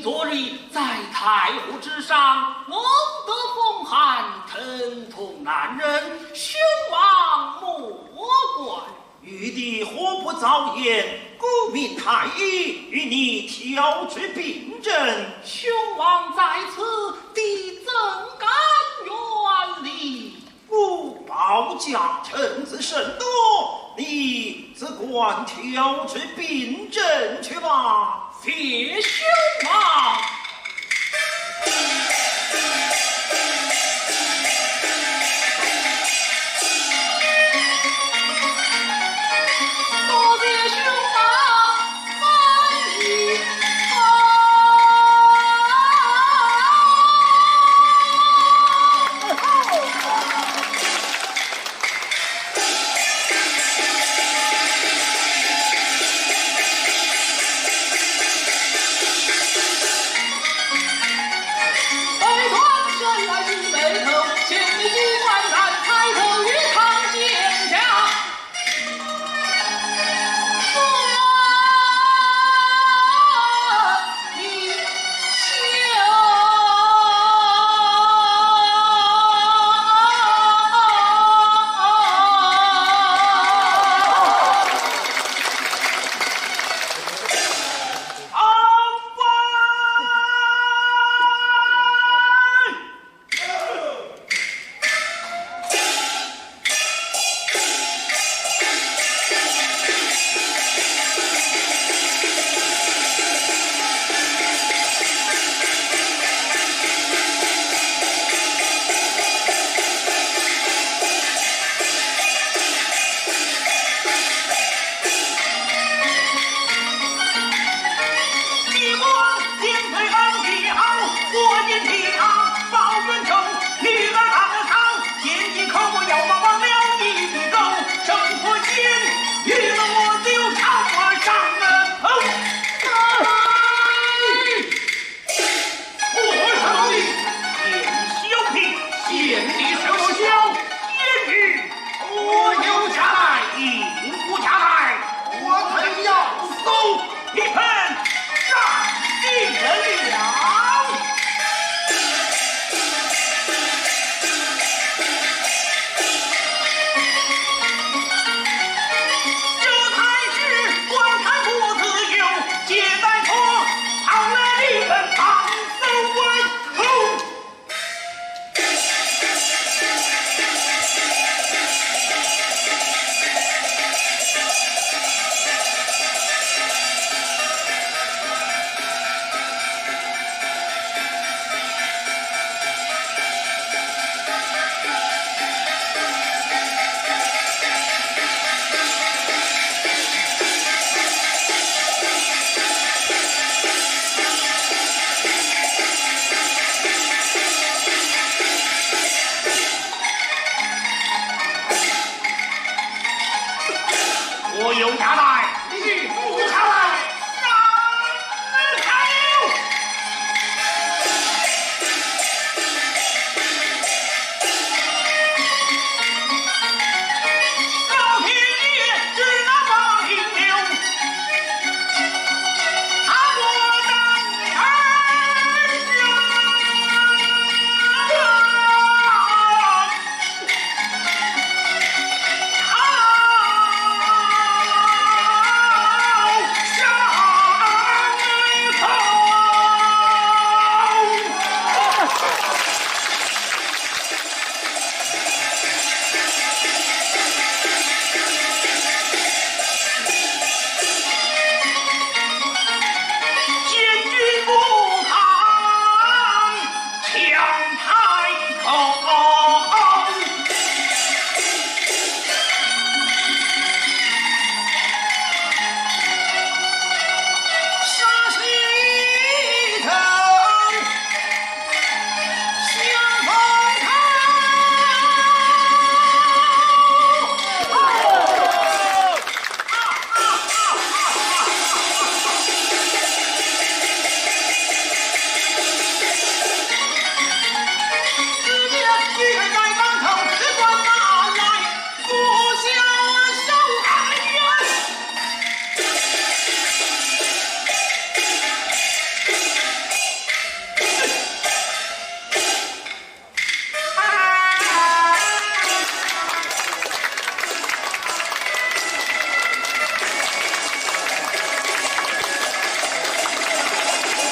昨日在太湖之上，冷得风寒，疼痛难忍，兄王莫怪。愚弟何不早言，顾命太医与你调治病症？兄王在此，弟怎敢远离？ 我保驾乘子甚多，你只管调治病症去吧。谢兄王。